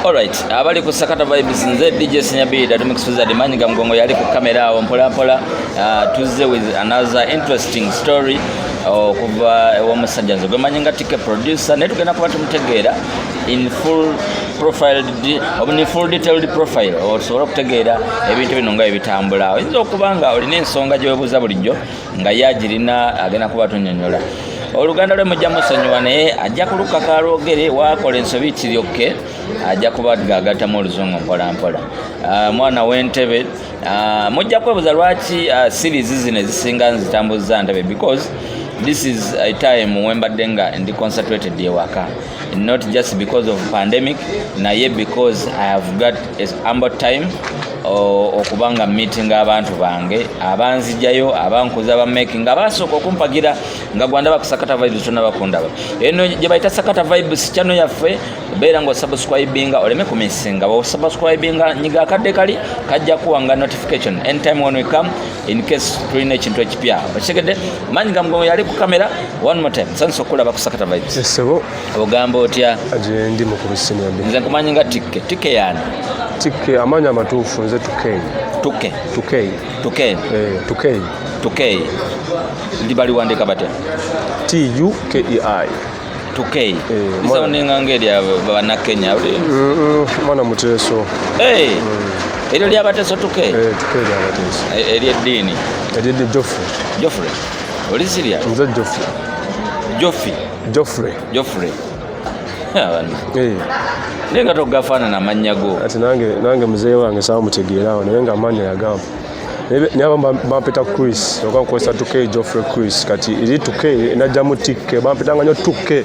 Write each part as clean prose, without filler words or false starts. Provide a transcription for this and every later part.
Alright, abali ku Sakata Vibes, nze DJ Sinyabida Tumixuzadi Manyiga Mgongo yali ku kamera awo mpola mpola. Tuzze with another interesting story okuva ew'omusajja nze gwemanyi nga Tike Producer, naye tugenda kuba tumutegeera in full profile, in full detailed profile, osobole okutegeera ebintu bino nga ebitambula. Oyinza okuba nga olina ensonga gyewebuuza bulijjo nga ye agirina, agenda kuba tunyonyola oluganda lwe. Mujja musonyiwa, naye ajja kulukaka alwogere. Wakola ensobi kiryokke ajja kuba gagattamu oluzungu mpola mpola. Mwana w'Entebe, mujja kwebuuza lwaki series zino ezisinga nzitambuza Ntebe, because this is a time wembadde nga ndi concentrated ewaka, not just because of pandemic, naye because I have got ample time okuba nga meeting abantu bange abanzijayo, abankuza, abamaking, abasooka okumpagira nga gwandaba ku Sakata Vibes. Tonna bakundaba eno gye bayita Sakata Vibes channel yaffe. Beera nga osubscribinga oleme kumissinga. Bwosubscribinga, nyiga akadde kali kajja kuwanga notification anytime when we come, in case tulina ekintu ekipya. Okitegedde? Manyiga Mugongo yali ku kamera. One more time, nsanyusa okulaba ku Sakata Vibes. Esebo. Ogamba otya? Gye ndi, mukulu Sinyabbi. Nze nkumanyi nga Tikke. Tikke yani? Tikke, amaanyi amatuufu nze Tukei. Tukke? Tukei. Tuke? Eh, Tukei. Tukei libaliwandika batya? Tukei. Tukei. Eh, lisoundinga ngaerya bannakenya. Mwana Muteeso. Hey, eryo lyabateeso, Tuke? Eh, Tukei lyabateeso. Eryeddiini? Eryeddi Joffrey. Joffrey olisirya? Nze Joffrey. Joffi? Joffrey. Joffrey. Eh, naye nga togafaanana amannya go. Ati nange muzeeyi wange saamutegeera awo, naye nga amannya yagamba. Naye abamu bampita Chris, oba nkozesa Tukei Joffrey Chris. Kati eri Tukei najjamu Tikke, bampitanga nnyo Tukke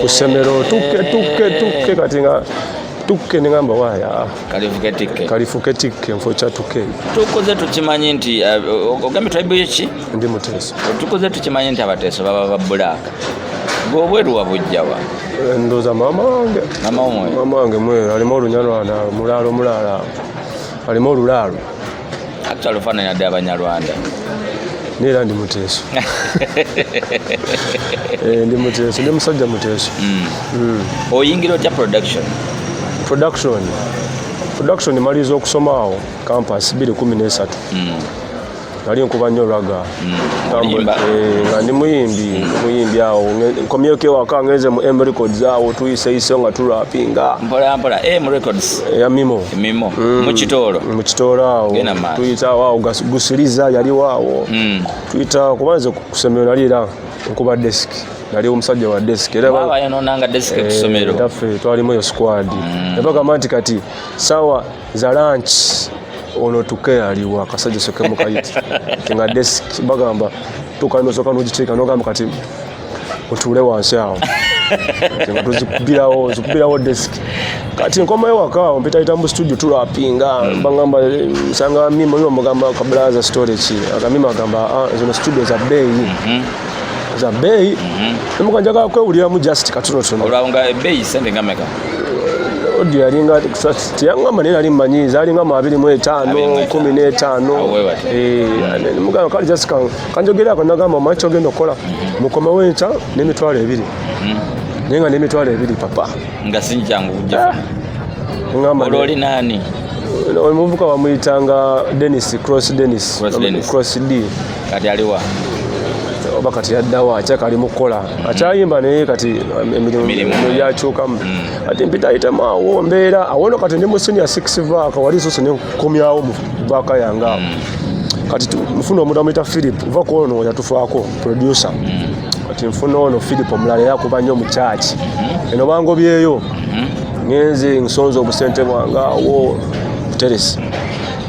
ku ssomero, Tukke, Tukke, Tukke. Kati nga Tukke neŋamba waaya. Kalifuke Tikke. Kalifuke Tikke nfo kya Tukei. Tukoze tukimanyi nti ogambye tribe yeki? Ndi Muteeso. Tukoze tukimanyi nti abateeso baba ba black. Gwe obweru wabujjawa? Eh, ndowooza maama wange. Mama womwe? Maama wange mweru, alimu Olunyarwanda mulaalo, mulaalo alimu olulaalo. Actually ofaananira ddala Abanyarwanda. Naye era ndi Muteeso. Eh, ndi Muteeso, ndi musajja Muteeso. Oyingira otya production? Production maliriza okusoma awo campus 213. Nali nkuba nnyo ragga. Oyimba? Eh, nga ndi muyimbi, muyimbi awo. Nkomyeko ewaka, ngenze mu M Records awo, tuyiseyise nga turapinga. Mpola mpola, M Records? Eya Mimo. Mimo mu Kitoolo? Mu Kitoolo awo. Genda maaso. Tuyita awo, Gusiriza yaliwo awo. Tuyita kuba nze ku ssomero nali era nkuba desk, nali omusajja wa desk era. Babayononanga desk ku ssomero? Naffe twalimu eyo squad. Nebagamba nti kati sawa za lunch, ono Tuke aliwo, akasajja soke mukayiti nga desk bagamba tukanosooka nogiteeka nogamba kati otuule wansi awo. Kati nga tuzikubirawo, zikubirawo desk. Kati nkomayo waka awo, mpitayita mu studio, turapinga, bagamba eh, nsanga Mimo. Mimo mugamba, "Kabulaza, story ki?" Agamimo agamba, "Ah, zino studio za bbeeyi, za bbeeyi." Nemuga, "Njagala kwewuliramu just katonotono." Olwawo nga ebbeeyi sente nga meka? Audio yalinga teyaŋŋamba, naye nali mmanyi zalinga mu 25. 25. 15. Awo webati. Eh, nemugamba kale just kanjogerako. Nagamba, "Omanyi kyogenda okukola, mukomewo enkya n'20,000." Naye nga n'20,000 papa. Nga si kyangu kujja. Ŋŋamba Olwo oli naani? Omuvubuka bamuyitanga Denis Cross, Denis. Cross Dennis. Cross D. Kati aliwa? Oba kati yaddawo, akyakali mu kukola, akyayimba, naye kati emirimu Emirimu. yakyukamu. Kati mpitayitamu awo mbeera awo no, kati ndi mu senior six vac, wali sose nenkomyawo mu vac yange awo. Kati nfuna omuntu amuyita Philip, va ku ono yatufaako, producer. Kati nfuna ono Philip omulala, era akuba nnyo mu kyaki eno. Bangobyeyo, ngenze nsonze obusente bwange awo buteresi.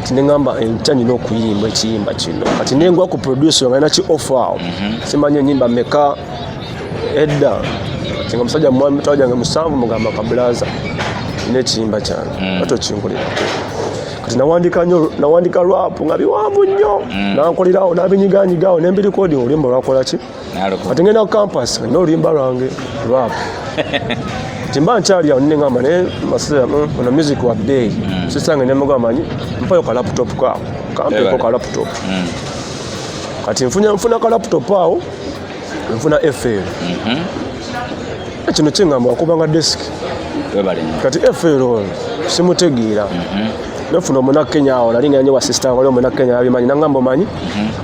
Kati neŋŋamba enkya nina okuyimba ekiyimba kino. Kati nengwa ku producer nga alina ki offer awo, simanyi enyimba meka edda. Kati nga musajja mitwalo gyange 7, mugamba, "Kabulaza, nina ekiyimba kyange, ate okinkolerako." Kati nawandika nnyo, nawandika rap nga biwanvu nnyo, nankolerawo, nabinyiganyigawo, nembirikodi, oluyimba lwakola ki. Naluko. Kati ngenda ku campus nga nina oluyimba lwange rap. Kati mba nkyali awo, nengamba naye masira, ono music wa bbeeyi." Sisange nemugamba, "Manyi mpayo ka laptop kaako, kampeeko ka laptop." Kati nfuna ka laptop awo, nfuna FL. Kino kiŋŋamba wakubanga desk. Webale nnyo. Kati FL ono simutegeera. Nefuna omunakenya awo, nali nganye wa sister, wali omunakenya abimanyi, nangamba, omanyi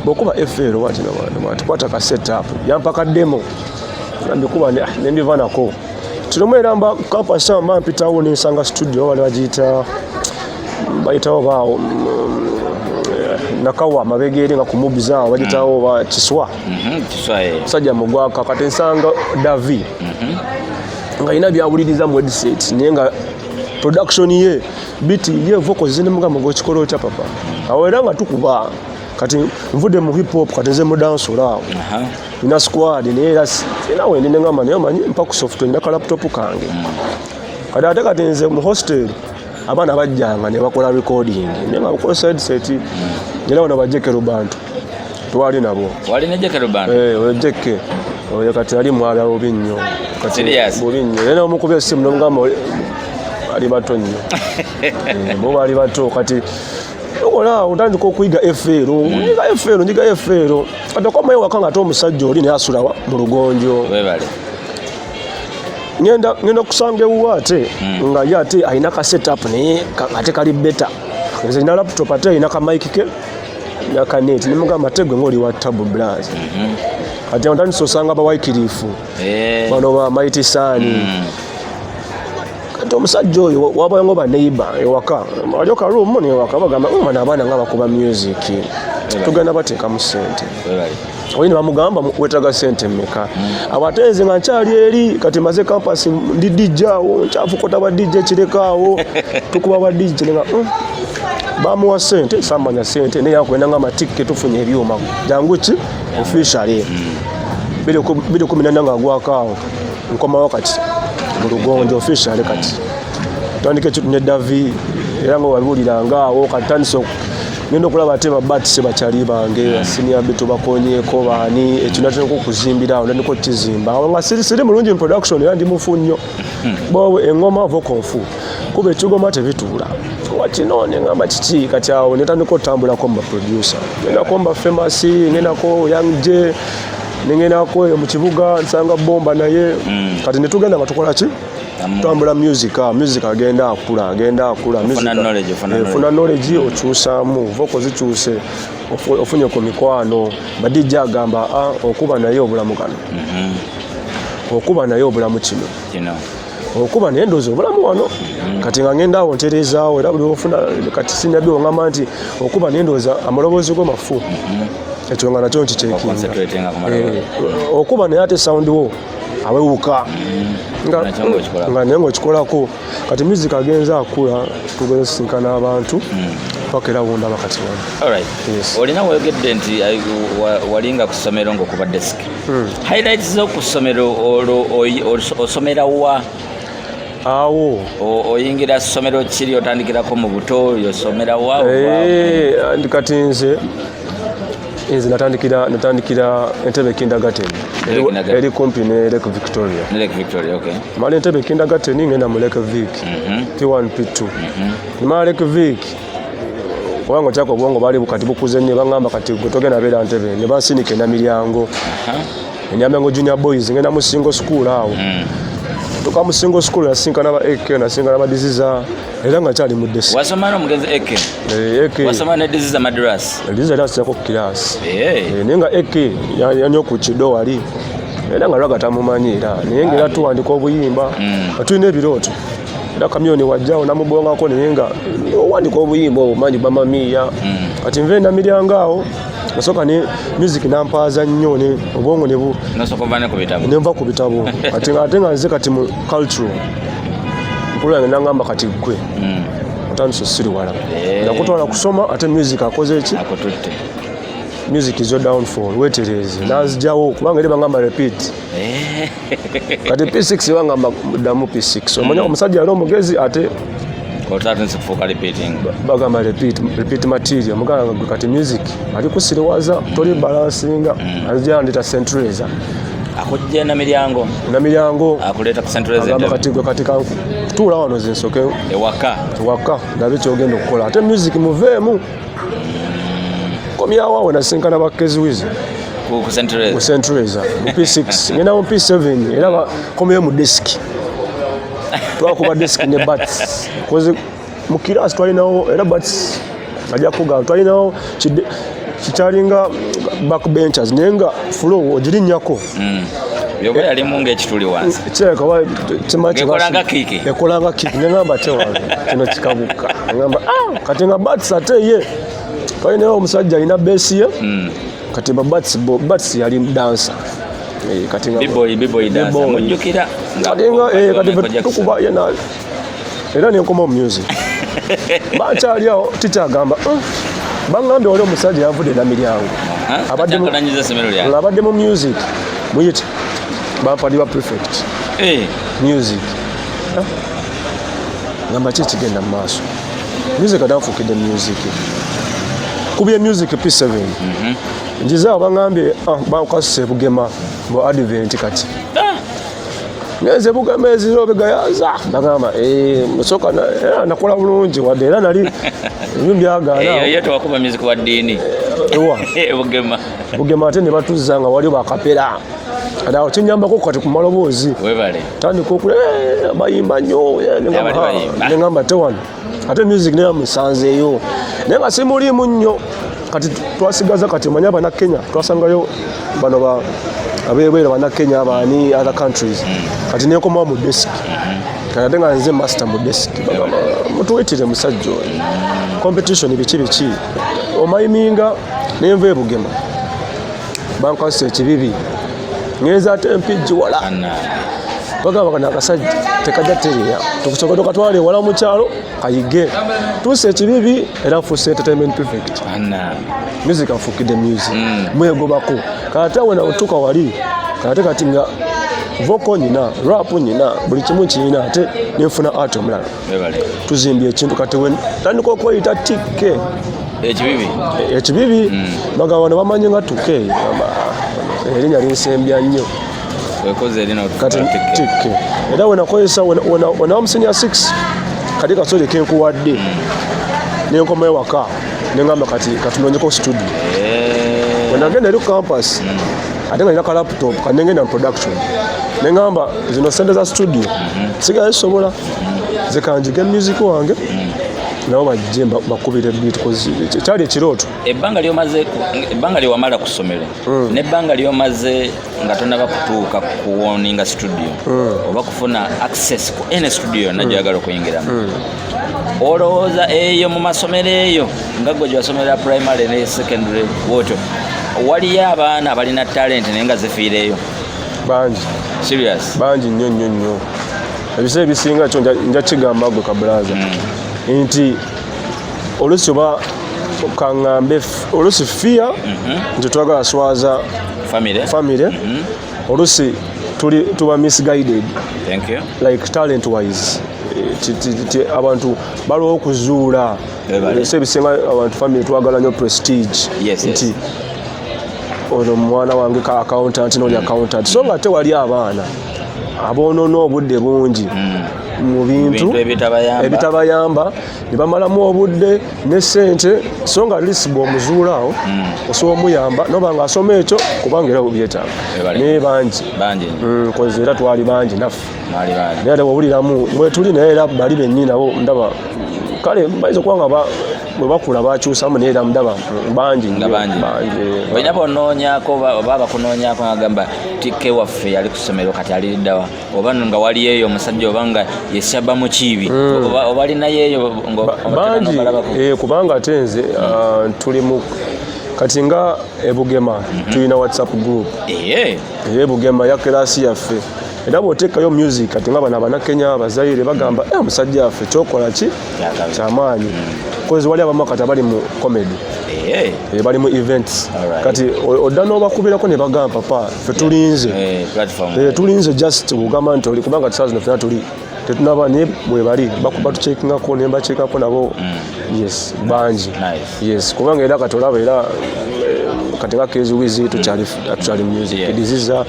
bwokuba FL wati wati, kwata ka setup, yampa ka demo, nambikuba nembiva nako. Tirimu era mba campus, mba mpitawo nensanga studio wali bagiyita, bayitawo baawo Nakawa mabega eri nga ku Mubizi awo, bagiyitawo ba Kiswa. Kiswa, eh. Musajja mugwaka. Kati nsanga Davi nga alina byawuliriza mu headset, naye nga production ye, beat ye, vocals nemugamba, gokikola otya papa? Awo era nga tukuba. Kati nvudde mu hip hop, kati nze mu dancehall awo. Nina squad, naye era sina wendi, nengamba, naye omanyi mpa ku software, nina ka laptop kange. Kati ate kati nze mu hostel abaana bajjanga ne bakola recording, naye nga bakozesa headset. Era bano bajeke Rubantu twali nabo. Wali ne Jeke Rubantu? Eh, oyo Jeke oyo kati ali mwala bubi nnyo. Kati Serious? bubi nnyo, era nomukubya essimu nomugamba ali bato nnyo. Eh, bo bali bato. Kati okola otandika okuyiga FL, nyiga FL, nyiga FL. Kati okomayo waka nga ate omusajja oli naye asula mu lugonjo. Webale. Ngenda okusanga ewuwe ate nga ye ate alina ka setup, naye ate kali better. Nze nina laptop, ate alina ka mic ke nakanet. Nemugamba, ate gwe ngaoli wa tabu blas. Kati awo ntandise osanga bawaikirifu bano ba Mighty Sun. Kati omusajja oyo wabango baneiba ewaka waliyo karumu newaka, bagamba, bano abaana nga bakuba music, tugenda bateekamu sente." Webale. Oli ne bamugamba, "Wetaaga sente mmeka?" Awo ate nze nga nkyali eri, kati maze campus, ndi DJ awo, nkyafukota ba DJ kirekaawo, tukuba ba DJ nga bamuwa sente, samanya sente, naye yakwenda nga amatikke, tufunye ebyuma, jangu ki officially 2014 nga agwako awo, nkomawo kati mu lugonjo officially. Kati tandika ekintu ne Davi, era nga wabiwuliranga awo. Kati tandise ngenda okulaba ate babatise bakyali bange, senior beto bakonyeko baani, ekyo natandika okuzimbira awo, natandika okukizimba awo nga siri mulungi mu production, era ndi mufu nnyo. Bowe engoma vocal nfu, kuba ekigoma tebituula wakino, neŋamba kiki. Kati awo netandika otambulako mu baproducer, ngendako mu bafamous, ngendako Young J, nengendako eyo mu kibuga nsanga Bomba naye. Kati netugenda nga tukola ki, tutambula music, music agenda akula, agenda akula. Ofuna knowledge, ofuna Eh, knowledge. ofuna knowledge, okyusaamu vocal zikyuse, ofunye ku mikwano ba DJ agamba, "Ah, okuba naye obulamu kano, okuba naye obulamu kino, Kino. okuba naye ndowooza obulamu wano." Kati nga ngenda awo ntereezaawo, era buli ofuna kati sinabbi ongamba nti okuba naye ndowooza amaloboozi go mafu, ekyo nga nakyo nkicheckinga. Oconcentratinga ku maloboozi. Eh, okuba naye ate sound wo awewuka. Nakyo ng'okikolako. Nga naye ngaokikolako. Kati music agenza akula, tugeze sisinkana abantu paka era wundaba kati wano. Alright. Yes. Olina weyogedde nti walinga ku ssomero ng'okuba desk. Highlights z'oku ssomero olwo, osomera wa? Awo. Oyingira ssomero kiri otandikirako mu buto, osomera wa? Eh, kati nze natandikira Entebbe Kindergarten. Entebbe Kindergarten. Eri kumpi ne Lake Victoria. Ne Lake Victoria, okay. Mala Entebbe Kindergarten, ngenda mu Lake Vic P1 P2. Nimala Lake Vic, kubanga otyaka obwongo bali kati bukuze nnyo, baŋŋamba, "Kati gwe togenda beera Ntebe." Ne bansindika Enamilyango, Enamilyango Junior Boys, ngenda mu single school awo. Tuka mu single school, nasinkana ba AK, nasinkana ba Diziza, era nga kyali mu desk. Wasoma n'omugenzi AK? Eh, AK. Wasoma ne Diziza Madras? Diziza era asirako ku kiraasi. Eh. Eh, naye nga AK yanywa ku kido wali, era nga lwaga tamumanyi, era naye nga era tuwandika obuyimba nga tulina ebirooto, era Kamyoni wajjawo namubongako, naye nga owandika obuyimba obwo manyi bamamiya. Kati nva Enamiryango awo, nasooka ne music nampaaza nnyo, ne obwongo ne bu Nosooka ova ne ku bitabo. Nenva ku bitabo. Kati nga ate nga nze kati mu cultural mukulu wange nangamba, "Kati gwe otandise osiriwala." Eh. Nakutwala kusoma, ate music akoze eki? Akututte. Music is your downfall, wetereeze. Nanzijawo kubanga eri bangamba repeat. Eh. Kati P6 bangamba ddamu P6. Omanya omusajja yali omugezi ate. Otandise kufuuka repeating. Bagamba repeat, repeat material. Muganda gwe kati music ali kusiriwaza, toli balancinga. Anzija ndita centralizer. Akujja Namiryango. Namiryango. Akuleeta ku Central. Agamba, "Kati gwe kati kankutuula wano zensoke Ewaka. Waka ndabe kyogenda okukola, ate music muveemu." Komyawo awo nasinkana bakeziwizi. Ku Central. Mu centralizer mu P6, ngenda mu P7, era bakomyeyo mu desk. Twakuba desk ne bats, koze mu class twalinawo era bats ajja kugamba twalinawo kikyalinga backbenchers, naye nga floor ogirinnyako. Yoba yalimu ng'ekituli wansi. Kirabika oba kimanyi. Ng'ekola nga kick. Ekola nga kick. Neŋamba tewange kino kikabuka, neŋamba, "Ah," kati nga bats ate ye twalinayo omusajja alina bass ye. Kati ba bats, bats yali dancer. Kati nga B-boy, B-boy dancer. B-boy. Mujjukira nga Kati nga kati Michael ffe Jackson. tukuba yena era nenkoma mu music, bakyali awo tikyagamba, baŋŋambye wali omusajja yavudde Namiryango." Abadde Akyankalanyiza essomero lyange. Abadde mu music, muyite bampadiwa prefect music. Ah. Ngamba ki ekigenda mu maaso? Music ate nfuukidde music, kubye music P7 njize awo, baŋŋambye, ah, bankasuse Bugema mu Advent. Kati ngenze Bugema eziro bigayaza, bagamba, "Eh, musooka era nakola bulungi wadde era nali ebyo byagaana." Eyo yo tewakuba music wa ddiini? Ewa? Bugema. Bugema ate ne batuzza nga waliwo bakapera, kati awo kinyambako kati ku maloboozi. Webale. Tandika okula, "Eh, bayimba nnyo." Eh, ne ngamba, Abali "Ha," bayimba. ne ngamba tewano ate music naye musanzeeyo, naye nga simuliimu nnyo. Kati twasigaza, kati omanyi Abannakenya twasangayo bano ba abebweru, Bannakenya baani, other countries. Kati nenkomawo mu desk, kati ate nga nze master mu desk, bagamba mutuwitire musajja oyo, competition biki biki omayiminga. Nenva ebugema bankwasa ekibibi, ngenza ate Mpigi wala. Anna. Bagamba kano akasajja tekajja tereya, tukusooka tukatwala ewala mu kyalo kayige. Tuuse ekibibi era nfuuse entertainment prefect. Anna. Music anfuukidde music, mwegobako. Kati awo natuuka wali kate kati nga vocal nyina, rap nyina, buli kimu kiyina, ate nenfuna art omulala. Webale. Tuzimbye ekintu. Kati we tandika okweyita TK. Ekibibi. Ekibibi bagamba bano bamanyi nga tuke. Gamba, "Ah, erinnya linsembya nnyo." Wekoze erina. Kati TK era wenakozesa wenawa mu senior 6, kati kasole kenkuwadde, nenkoma ewaka neŋamba kati katunonyeko studio. Wenagenda eri ku campus ate nga nina ka laptop kanengenda mu production, neŋamba zino sente za studio sigayo sobola, zikanjiga music wange nabo bajje bakubire beat, 'cause kyali ekirooto. Ebbanga lyomaze, ebbanga lyewamala ku ssomero n'ebbanga lyomaze nga tonaba kutuuka kuwoninga studio oba kufuna access ku any studio yonna gyoyagala okuyingiramu, olowooza eyo mu masomero eyo nga gwe gyewasomera primary ne secondary wotyo, waliyo abaana abalina talent naye nga zifiireeyo? Bangi. Serious? Bangi nnyo nnyo nnyo. Ebiseera ebisinga kyo nja kigamba gwe kabulaza nti oluusi oba kaŋŋambe oluusi fear nti twagala swaza family. Family. Oluusi tuli tuba misguided. Thank you. Like talent wise, abantu balwawo okuzuula. Webale. Ebiseera ebisinga abantu family twagala nnyo prestige nti ono mwana wange ka accountant noli accountant, so nga ate wali abaana aboonoona obudde bungi mu bintu bintu ebitabayamba. Ebitabayamba, ne bamalamu obudde ne sente, so nga at least bw'omuzuula awo osobola omuyamba noba nga asoma ekyo, kubanga era obyetaaga. Webale. Naye bangi. Bangi. Koze era twali bangi naffe. Mwali bangi. Naye ate wawuliramu mwetuli, naye era bali bennyini nabo ndaba kale bayinza okuba nga bwe bakula bakyusamu, naye era ndaba bangi nga nnyo, bangi. Bangi. Olina bonoonyako oba bakunoonyako ngagamba TK waffe yali ku ssomero kati aliddawa, oba nga wali eyo omusajja oba nga yesyaba mu kiibi, oba alinayo eyo nga Bangi. obalabako? Kubanga ate nze, tuli mu kati nga ebugema tulina WhatsApp group. Ey'ebugema ya class yaffe, era bw'oteekayo music kati nga bano Abanakenya, Abazaire bagamba, "Eh, omusajja waffe kyokola ki?" Kyakabi. Kyamaanyi, kozi wali abamu kati abali mu comedy, bali mu events. Kati odda n'obakubirako ne bagamba, "Papa, ffe tulinze." Platform. Tulinze just ogamba nti oli, kubanga saa zino ffena tuli tetunaba, naye bwe bali batuchekingako ne mbachekako nabo. Yes, bangi. Nice. Yes, kubanga era kati olaba era kati nga keziwizi tukyali music, diziza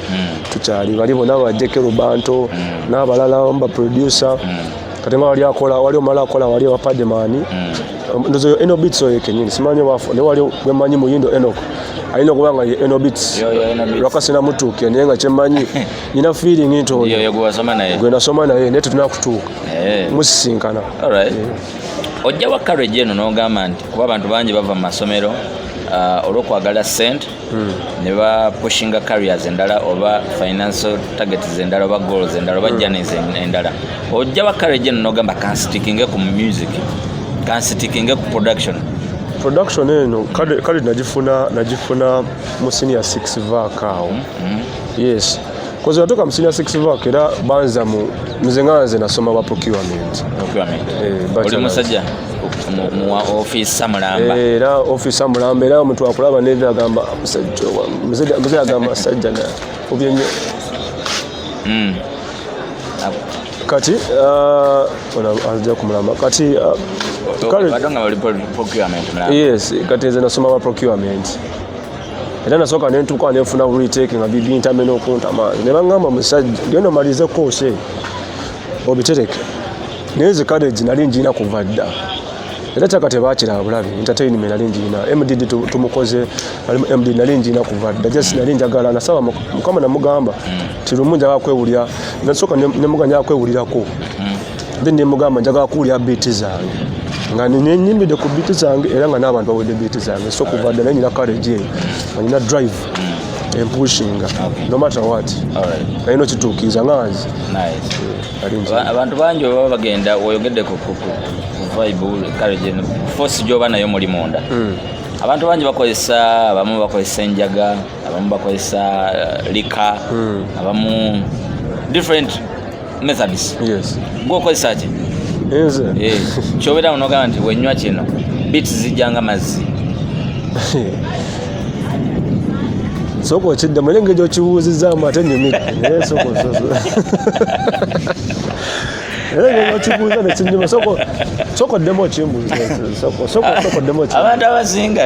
tukyali, bali bonna bajjeko Rubanto n'abalala ba producer. Kati nga wali akola, wali omala akola, wali wa Padman. Ndozo yo Eno Beats oyo kenyini simanyi wafu ne wali gwe manyi Muyindo Enoch alina okuba nga ye Eno Beats. Yo, yo, Eno Beats. Lwaka sinamutuukira, naye nga kyemmanyi nyina feeling nti oyo Yoyo gwe wasoma naye. Gwe nasoma naye, naye tetunakutuuka musisinkana. Alright. Ojja wa courage eno n'ogamba nti kuba abantu bangi bava mu masomero olw'okwagala sente ne bapushinga careers endala oba financial targets endala oba goals endala oba journeys endala. Ojja wa courage eno n'ogamba kanstickinge ku music, kanstickinge ku production? Production eno kale nagifuna mu senior 6 vac awo. Yes, koze natuuka mu senior 6 vac era banza mu nze nga nze nasoma ba procurement. Procurement. Eh, oli bachelors. Musajja mu ofiisa mulamba. Eh, era ofisa mulamba, era omuntu akulaba nebyo agamba musajja muzee agamba sajja na obye nnyo. Kati ono azija kumulamba kati Badde nga bali procurement mulamba. Yes, kati nze nasoma ba procurement era nasooka nentuuka nenfuna retake nga bibintame n'okuntama ne baŋŋamba, musajja genda omalize course eyo obitereke. Naye nze courage nali ngiina kuva dda, era kyaka tebakiraba bulabi. Entertainment nali ngiina, MDD tumukoze ali mu MDD, nali ngiina kuva dda. Just nali njagala, nasaba Mukama namugamba ti lumu njagala kwewulira. Nasooka nemugamba njagala kwewulirako, then nemugamba njagala kuwulira beat zange nga nenyimbidde ku beat zange era nga n'abantu bawulidde beat zange. So kuva dda naye nyina courage eyo, nga nyina drive empushinga no matter what. Nalina okituukiriza nga nze. Nice. Nali ngiina. Abantu bangi bwe baba bagenda, oyogedde ku vibe, courage eno, force gy'oba nayo muli munda. Abantu bangi bakozesa, abamu bakozesa enjaga, abamu bakozesa liquor, abamu different methods. Gwokozesa ki? Nze? Eh, kyobeera nogamba nti wenywa kino beats zijjanga mazzi. Sooka okiddemu, era engeri gyokibuuzizaamu ate nyumidde, naye sooka era engeri okibuuza nekinyuma. Sooka oddemu okimbuuza. Sooka oddemu okimbuuza. Abantu abasinga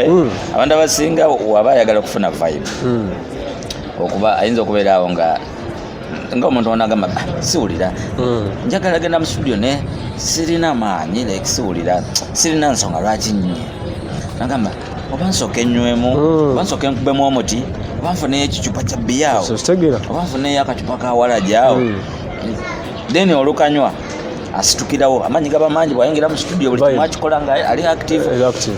abantu abasinga waba ayagala okufuna vibe, okuba ayinza okubeera awo nga omuntu onagamba, "Ah, siwulira, njagala genda mu studio ne sirina maanyi, like siwulira, sirina nsonga lwaki nnye." Nagamba oba nsooka enywemu, oba nsooka enkubemu omuti, oba nfuneyo ekicupa kya bbiya awo, So, kitegeera. oba nfuneyo akacupa ka waragi awo. Then olukanywa asitukirawo, amaanyi gaba mangi, bwayingira mu studio buli kimu Vibe. akikola nga ali active. Era active.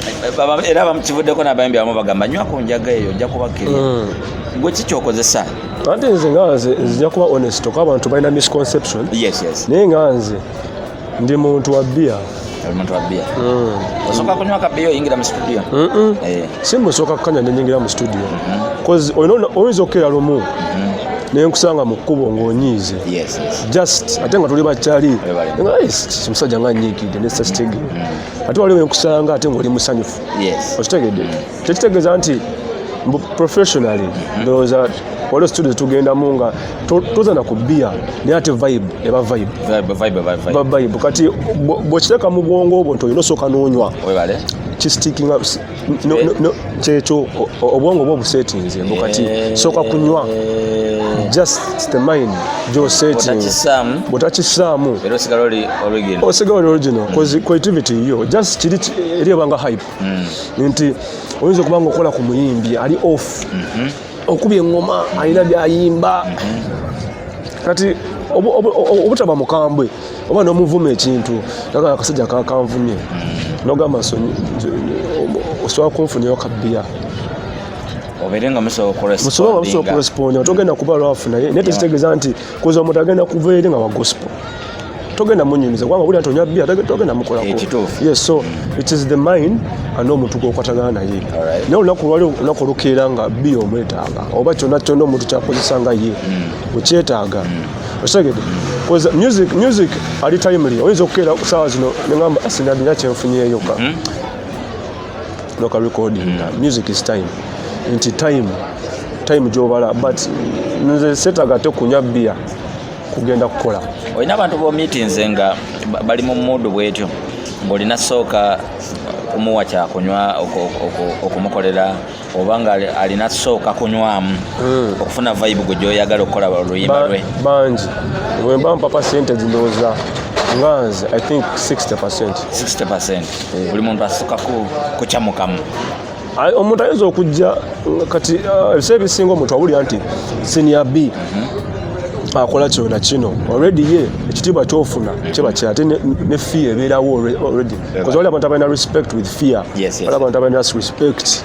Era bamukivuddeko n'abayimbi abamu bagamba nywa ku njaga eyo ojja kubakkirya. Gwe ki kyokozesa? Ate nze nga nze nzija kuba honest, okuba abantu balina misconception. Naye nga nze ndi muntu wa bbiya. Oli muntu wa bbiya. Osooka kunywa kabiya oyingira mu studio? Si musooka kukanya nenyingira mu studio, cause oyinza okukeera lumu nenkusanga mu kkubo ng'onyiize. Just ate nga tuli bakyali. Webale. Nga, "Ai, musajja nga nyiikidde," nesakitegeera. Ate waliwo enkusanga ate ng'oli musanyufu. Okitegedde? Tekitegeeza nti mbu professionally ndowooza waliwo studio tugendamu nga tozana ku bbiya, naye ate vibe eba vibe. Vibe, vibe, vibe, vibe. Eba vibe. Kati bw'okiteeka mu bwongo obwo nti olina osooka n'onywa, Webale. kistickinga no, kyekyo obwongo bwo busetinze mbu kati sooka kunywa. Just the mind gyosetinga. Otakissaamu. Bw'otakissaamu, era osigala oli original. Osigala oli original, cause creativity yo just kiri eri ebanga hype nti oyinza okuba nga okola ku muyimbi ali off, okubya eŋŋoma, alina byayimba. Kati obutaba mukambwe oba n'omuvuma ekintu, naga akasajja kakanvumye, nogamba osobola kunfunirayo kabbiya. Obeere nga musobola musobola nga musobola okurespondinga. Kurespondinga, togenda kuba lwafu naye, naye tekitegeeza nti kuza omuntu agenda kuva eri nga wa gospel togenda munyumiza, kubanga buli nti onywa bbiya togenda mukolako. Ekituufu. Yes, so it is the mind and n'omuntu gwokwatagana naye. Naye olunaku lwali olunaku olukeera nga bbiya omwetaaga oba kyonna kyonna omuntu kyakozesa nga ye okyetaaga, okitegedde? Because music ali timely. Oyinza okukeera saawa zino neŋamba sinabina kyenfunyeeyo ka noka recording. Music is time, nti time gyobala, but nze seetaaga ate kunywa bbiya kugenda kukola. Olina abantu bomiitinze nga bali mu mood bwetyo ng'olina sooka kumuwa kyakunywa okumukolera, oba nga alina sooka kunywamu okufuna vibe gwe gyoyagala okukola oluyimba lwe? Bangi. Bwemba mpapa sente, ndowooza Nga nze I think 60%. 60%? Buli muntu asooka kukyamukamu. Omuntu ayinza okujja kati ebiseera ebisinga omuntu awulira nti Senior B akola kino na kino, already ye ekitiibwa kyofuna kiba kya ate ne fear ebeerawo already, because wali abantu abalina respect with fear. Wali abantu abalina respect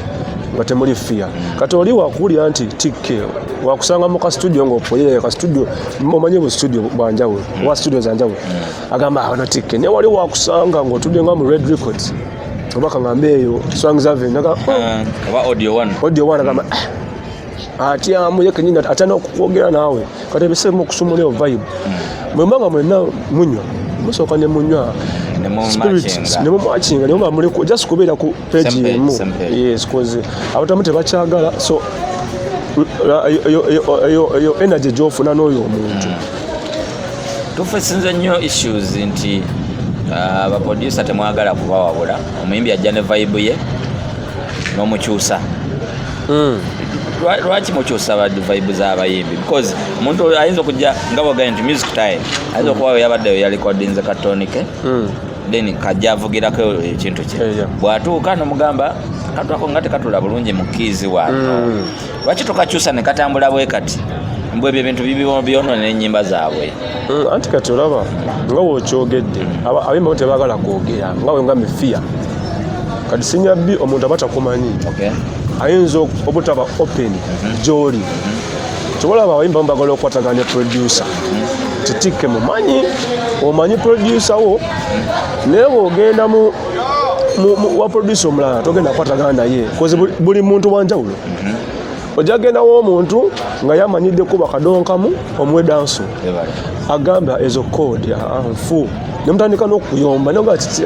nga temuli fear. Kati oli wakuwulira nti TK wakusanga mu ka studio ng'opoyera ka studio, omanyi bu studio bwanjawulo oba studio zanjawulo, agamba ano TK. Naye wali wakusanga ng'otudde nga mu Red Records oba kaŋŋambe eyo Swangz Avenue, naga, "Oh, Oba Audio One." Audio One, agamba, "Ah, atyamu ye kenyini, atya n'okwogera naawe." Kati ebiseera okusumula eyo vibe, mwemba nga mwenna munywa, musooka ne munywa Ne mu spirit, matchinga. ne mumatchinga, ne muba muli just kubeera ku page Same page, emu. same page. Yes, 'cause abatamu tebakyagala, so eyo energy gyofuna n'oyo omuntu. Tufacinze nnyo issues nti abaproducer temwagala kubawabula. Omuyimbi ajja ne vibe ye n'omukyusa. Lwaki mukyusa ba vibe z'abayimbi? Because omuntu ayinza okujja nga bwogambye nti music time, ayinza okuba we yabaddeyo yarecordinze katonike, then kajja avugirako ekintu kye. Bw'atuuka nomugamba katwako nga tekatula bulungi mu keys wano, lwaki tokakyusa ne katambula bwe kati? Mbwe ebyo ebintu byonona ennyimba zaabwe. Anti kati olaba nga wokyogedde, abayimbi bo tebaagala kwogera nga wengambye fear. Kati Senior B, omuntu aba takumanyi, ayinza obutaba open gy'oli. Kyobalaba abayimbi bamu bagala okukwatagana ne producer titikke, mumanyi omanyi producer wo, naye bw'ogenda mu wa producer omulala togenda kukwatagana naye, 'cause buli muntu wanjawulo. Ojja gendawo omuntu nga yamanyidde kuba kadonkamu, omuwe dancehall, Ebale. agamba ezo chord nfu, nemutandika n'okuyomba noga kiti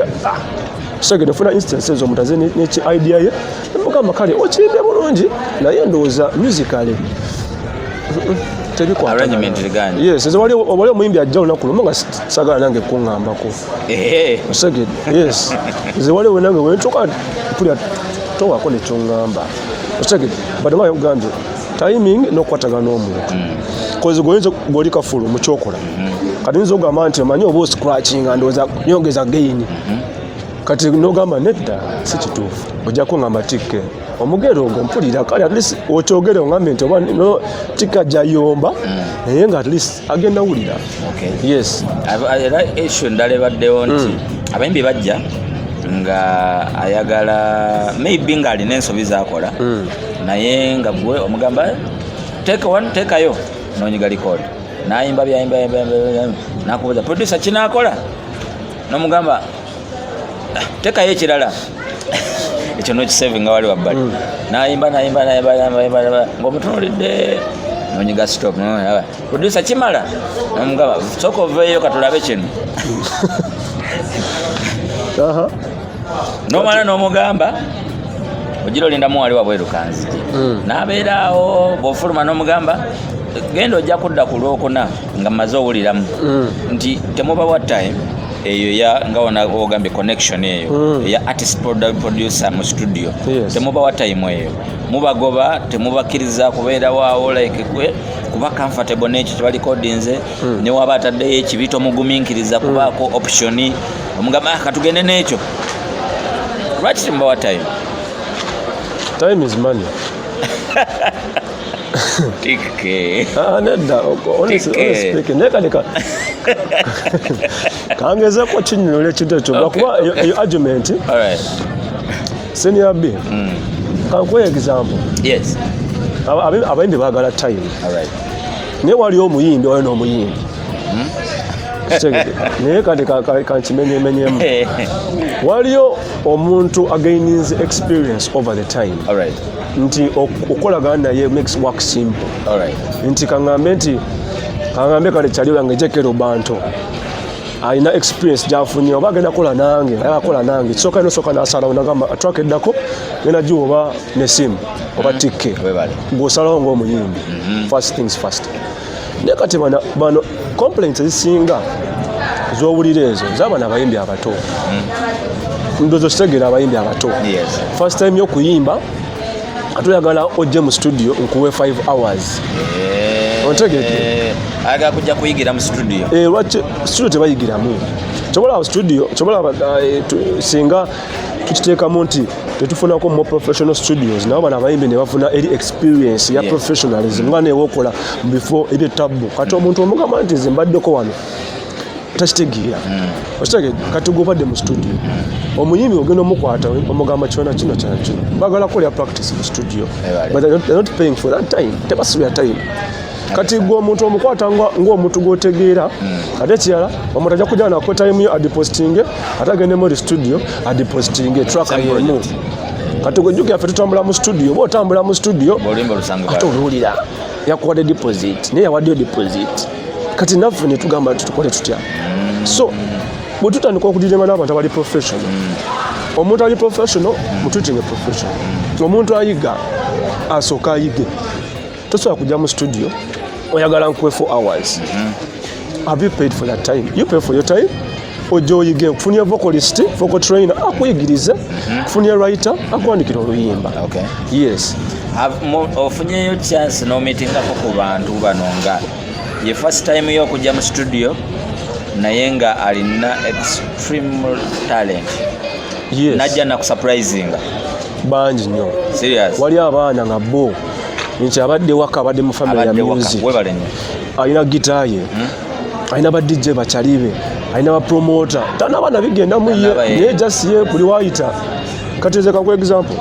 segede. Funa instance ezo, omuntu aze neki idea ye, nemugamba kale okiyimbe bulungi, naye ndowooza musically tebikwatagana. Arrangement liganye. Yes, nze wali omuyimbi ajja olunaku lumu nga sagala nange kuŋŋambako. Osegede? Yes, nze waliwo nange wentuuka mpulira towaako nekyoŋŋamba, osegede? But nga ogambye, timing n'okukwatagana n'omuntu, 'cause goyinza goli kafulu mu kyokola. Kati nyinza okugamba nti omanyi oba oscratchinga, ndowooza nyongeza gain. Kati nogamba nedda, si kituufu, ojja kuŋŋamba tikke omugero ogwo mpulira kale, at least okyogere oŋŋambe nti oba no, tikke ajja yomba, naye nga at least agenda wulira. Yes. Era issue endala ebaddewo nti abayimbi bajja nga ayagala maybe ng'alina ensobi zakola, naye nga gwe omugamba teeka wano, teekayo, nonyiga record, nayimba byayimba yimba, yimba, yimba, nakubuuza producer kinakola, nomugamba, "Ah, teekayo ekirala." Ekyo nokisavinga wali wabbali. Nayimba nayimba nayimba nayimba nayimba nayimba, ng'omutunulidde, nonyiga stop, producer kimala, nomugamba sooka oveeyo katulabe kino. Nomala nomugamba ogira olindamu wali wabweru kanzije. Nabeeraawo, bwofuluma nomugamba genda, ojja kudda ku Lwokuna nga mmaze owuliramu. Nti temubawa time eyo ya nga wona ogambye connection eyo eya artist producer mu studio. Temubawa time eyo, mubagoba, temubakkiriza kubeerawo awo like kuba comfortable n'ekyo kyebarecordinze. Newaba ataddeyo ekibi tomugumiikiriza kubaako option, omugamba, "Ah, katugende n'ekyo." Lwaki temubawa time? Time is money. Tike. Ah, nedda, Tike. honestly speaking, naye kale kangezeeko kinnyonnyola ekintu ekyo, lwakuba eyo argument, Senior B, kankuwa example. Abayimbi baagala time, naye waliwo omuyimbi, waliwo n'omuyimbi. Kitegedde? Naye kati kankimenyemenyemu. Waliyo omuntu againinze experience over the time, nti okukolagana naye makes work simple. Nti kaŋŋambe nti kaŋŋambe kale kyali wange Jekero Banto alina experience gyafunye, oba agenda kukola nange, naye akola nange kisooka nosooka nasalawo nagamba track eddako ngenda giwa oba nesimu oba tikke. Webale. Ng'osalawo ng'omuyimbi, first things first. Naye kati bano complaints ezisinga z'owulira ezo z'abano abayimbi abato, ndowooza okitegeera, abayimbi abato. First time y'okuyimba, ate oyagala ojje mu studio nkuwe 5 hours. Ontegedde? Ayagala kujja kuyigira mu studio. Eh, lwaki studio tebayigiramu? Kyobola studio, kyobola singa tukiteekamu nti tetufunako more professional studios, nabo bano abayimbi ne bafuna eri experience ya professionalism nga newokola mu bifo ebyetabbu. Kati omuntu omugamba nti nze mbaddeko wano, takitegeera. Okitegedde? Kati gobadde mu studio, omuyimbi ogenda omukwata, omugamba kyona kino, kyona kino, bagala kukolera practice mu studio. Ebale. But they're not paying for that time, tebasubira time. Kati gwe omuntu omukwata ng'omuntu gw'otegeera. Ate ekirala, omuntu ajja kujja nako time yo adepositinge, ate agende muri studio adepositinge track Same yemu. project. Kati gwe jjukira ffe tutambula mu studio, oba otambula mu studio, oluyimba olusanga. Ate oluwulira yakuwadde deposit, naye yawaddeyo deposit. Kati naffe ne tugamba nti tukole tutya? So bwe tutandika okudealinga n'abantu abali professional, omuntu ali professional mutreating professional. Omuntu ayiga asooka ayige. Tosobola kujja mu studio oyagala nkuwe 4 hours. Have you paid for that time? You pay for your time, ojja oyige. Nkufunye vocalist, vocal trainer akuyigirize, nkufunye writer akuwandikira oluyimba. Yes. Ofunyeyo chance n'omeetingako ku bantu bano nga ye first time yo okujja mu studio, naye nga alina extreme talent? Yes. Najja nakusurprisinga? Bangi nnyo. Serious? Wali abaana nga bo nti abadde waka, abadde mu family ya Abadde waka. music. Webale nnyo. Alina gita ye, alina ba DJ bakyali be, alina bapromota, tanaba bigendamu ye. Tanaba ye. Naye just ye buli wayita. Kati nze kakuwa example,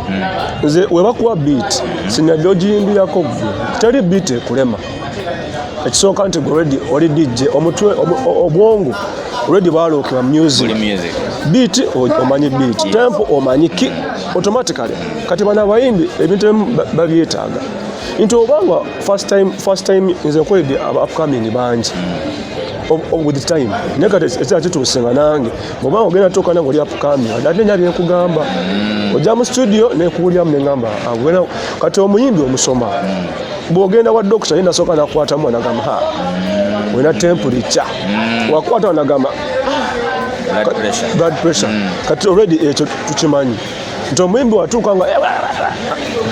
nze webakuwa beat, sinadde ogiyimbirako gwe, teri beat ekulema. Ekisooka nti gwe already oli DJ, omutwe obwongo already balokebwa music. Buli music. Beat omanyi beat, tempo omanyi ki automatically. Kati bano abayimbi ebintu ebimu babyetaaga nti obanga first time nze nkoledde aba upcoming bangi with time, naye kati ekiseera kituuse nga nange bwobanga ogenda tuuka nange oli upcoming, ate nya byenkugamba, ojja mu studio nekuwuliramu neŋŋamba, "Ah, kati omuyimbi omusoma bw'ogenda wa dokita, ye nasooka nakwatamu anagamba, ha, olina temperature, wakwata anagamba Blood pressure. Blood pressure. Kati already ekyo tukimanyi nti omuyimbi watuuka nga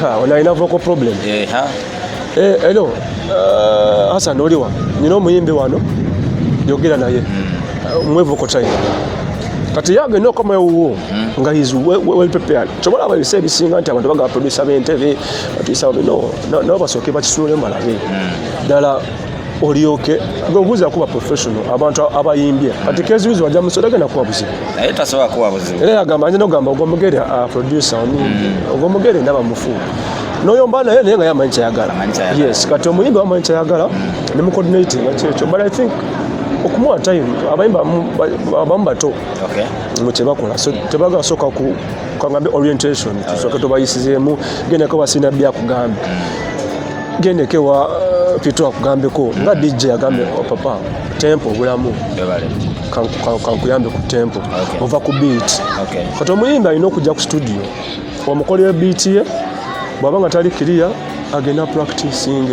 ha, ono alina vocal problem. Eh, ha? Eh, hello, Hassan, oliwa? Nina omuyimbi wano, yogera naye. Muwe vocal time. Kati yagenda okoma ewuwo nga is well prepared. Kyobalaba ebiseera ebisinga nti abantu bagaba producer b'entebe batuyisa babi. No, nabo basooke bakitunulemu balabe ddala olyoke gweobuuza kuba professional, abantu abayimbye. Kati keziwizi wajja musoda genda kuba buzibu. Naye tasobola kuba buzibu. Era yagamba nje nogamba ogwomugere producer omuyimbi ogwomugere ndaba mufu noyomba naye, naye nga yamanyi kyayagala. Amanyi kyayagala. Yes, kati omuyimbi wamanyi kyayagala nemucoordinating kyekyo, but I think okumuwa time, abayimbi abamu bato mu kyebakola, so tebagala sooka ku kagambe orientation, tusooke tubayisizeemu, gendeko basina byakugambe, gendeko wa Pito akugambeko nga DJ, agambe, "Oh, papa, tempo obulamu." Webale. Kankuyambe ku tempo ova ku beat. Kati omuyimbi alina okujja ku studio omukolera beat ye, bw'aba nga tali clear agenda practicing.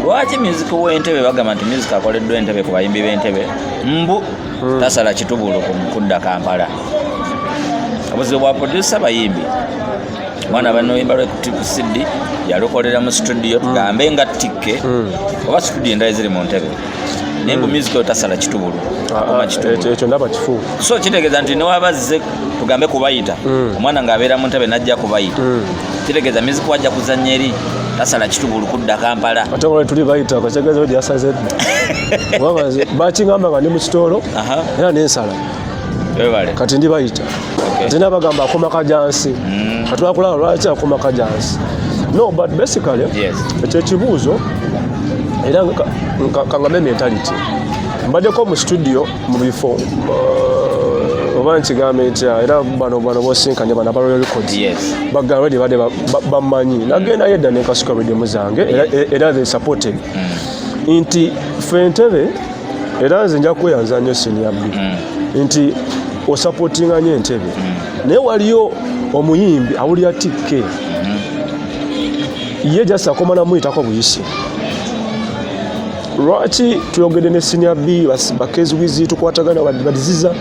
Lwaki music w'entebe bagamba nti music akoleddwa entebe ku bayimbi b'entebe mbu tasala kitubulu kudda Kampala? Obuzibu bwa producer bayimbi, mwana banoyimba lwe ku CD yalukolera mu studio, tugambe nga tikke oba studio endala eziri mu ntebe, naye mbu music oyo tasala kitubulu, akoma kitubulu. Ekyo ndaba kifu. So kitegeeza nti newabazze tugambe kubayita, omwana ng'abeera mu ntebe najja kubayita, kitegeeza music wajja kuzannya eri tasala kitubulu kudda Kampala. Ate nga tuli bayita kategeeza wedi yasaze dda. Kubanga nze bakingamba nga ndi mu kitoolo era nensala. Webale. Kati ndi bayita, ate nabagamba akoma kajansi. Kati wakulaba lwaki akoma kajansi? No, but basically ekyo ekibuuzo era kangambe mentality. Mbaddeko mu studio mu bifo, oba nkigambe ntya, era bano bosinkanye bano aba Royal Records bagamba already badde bammanyi, nagendayo edda nenkasuka rhythm zange, era they supported nti ffe entebe. Era nze nja kweyanza nnyo Senior B nti osupportinga nnyo entebe, naye waliyo omuyimbi awulira tikke ye just akoma namuyitako buyisi. Lwaki tuyogedde ne Senior B, bakeziwizi tukwatagana badiziza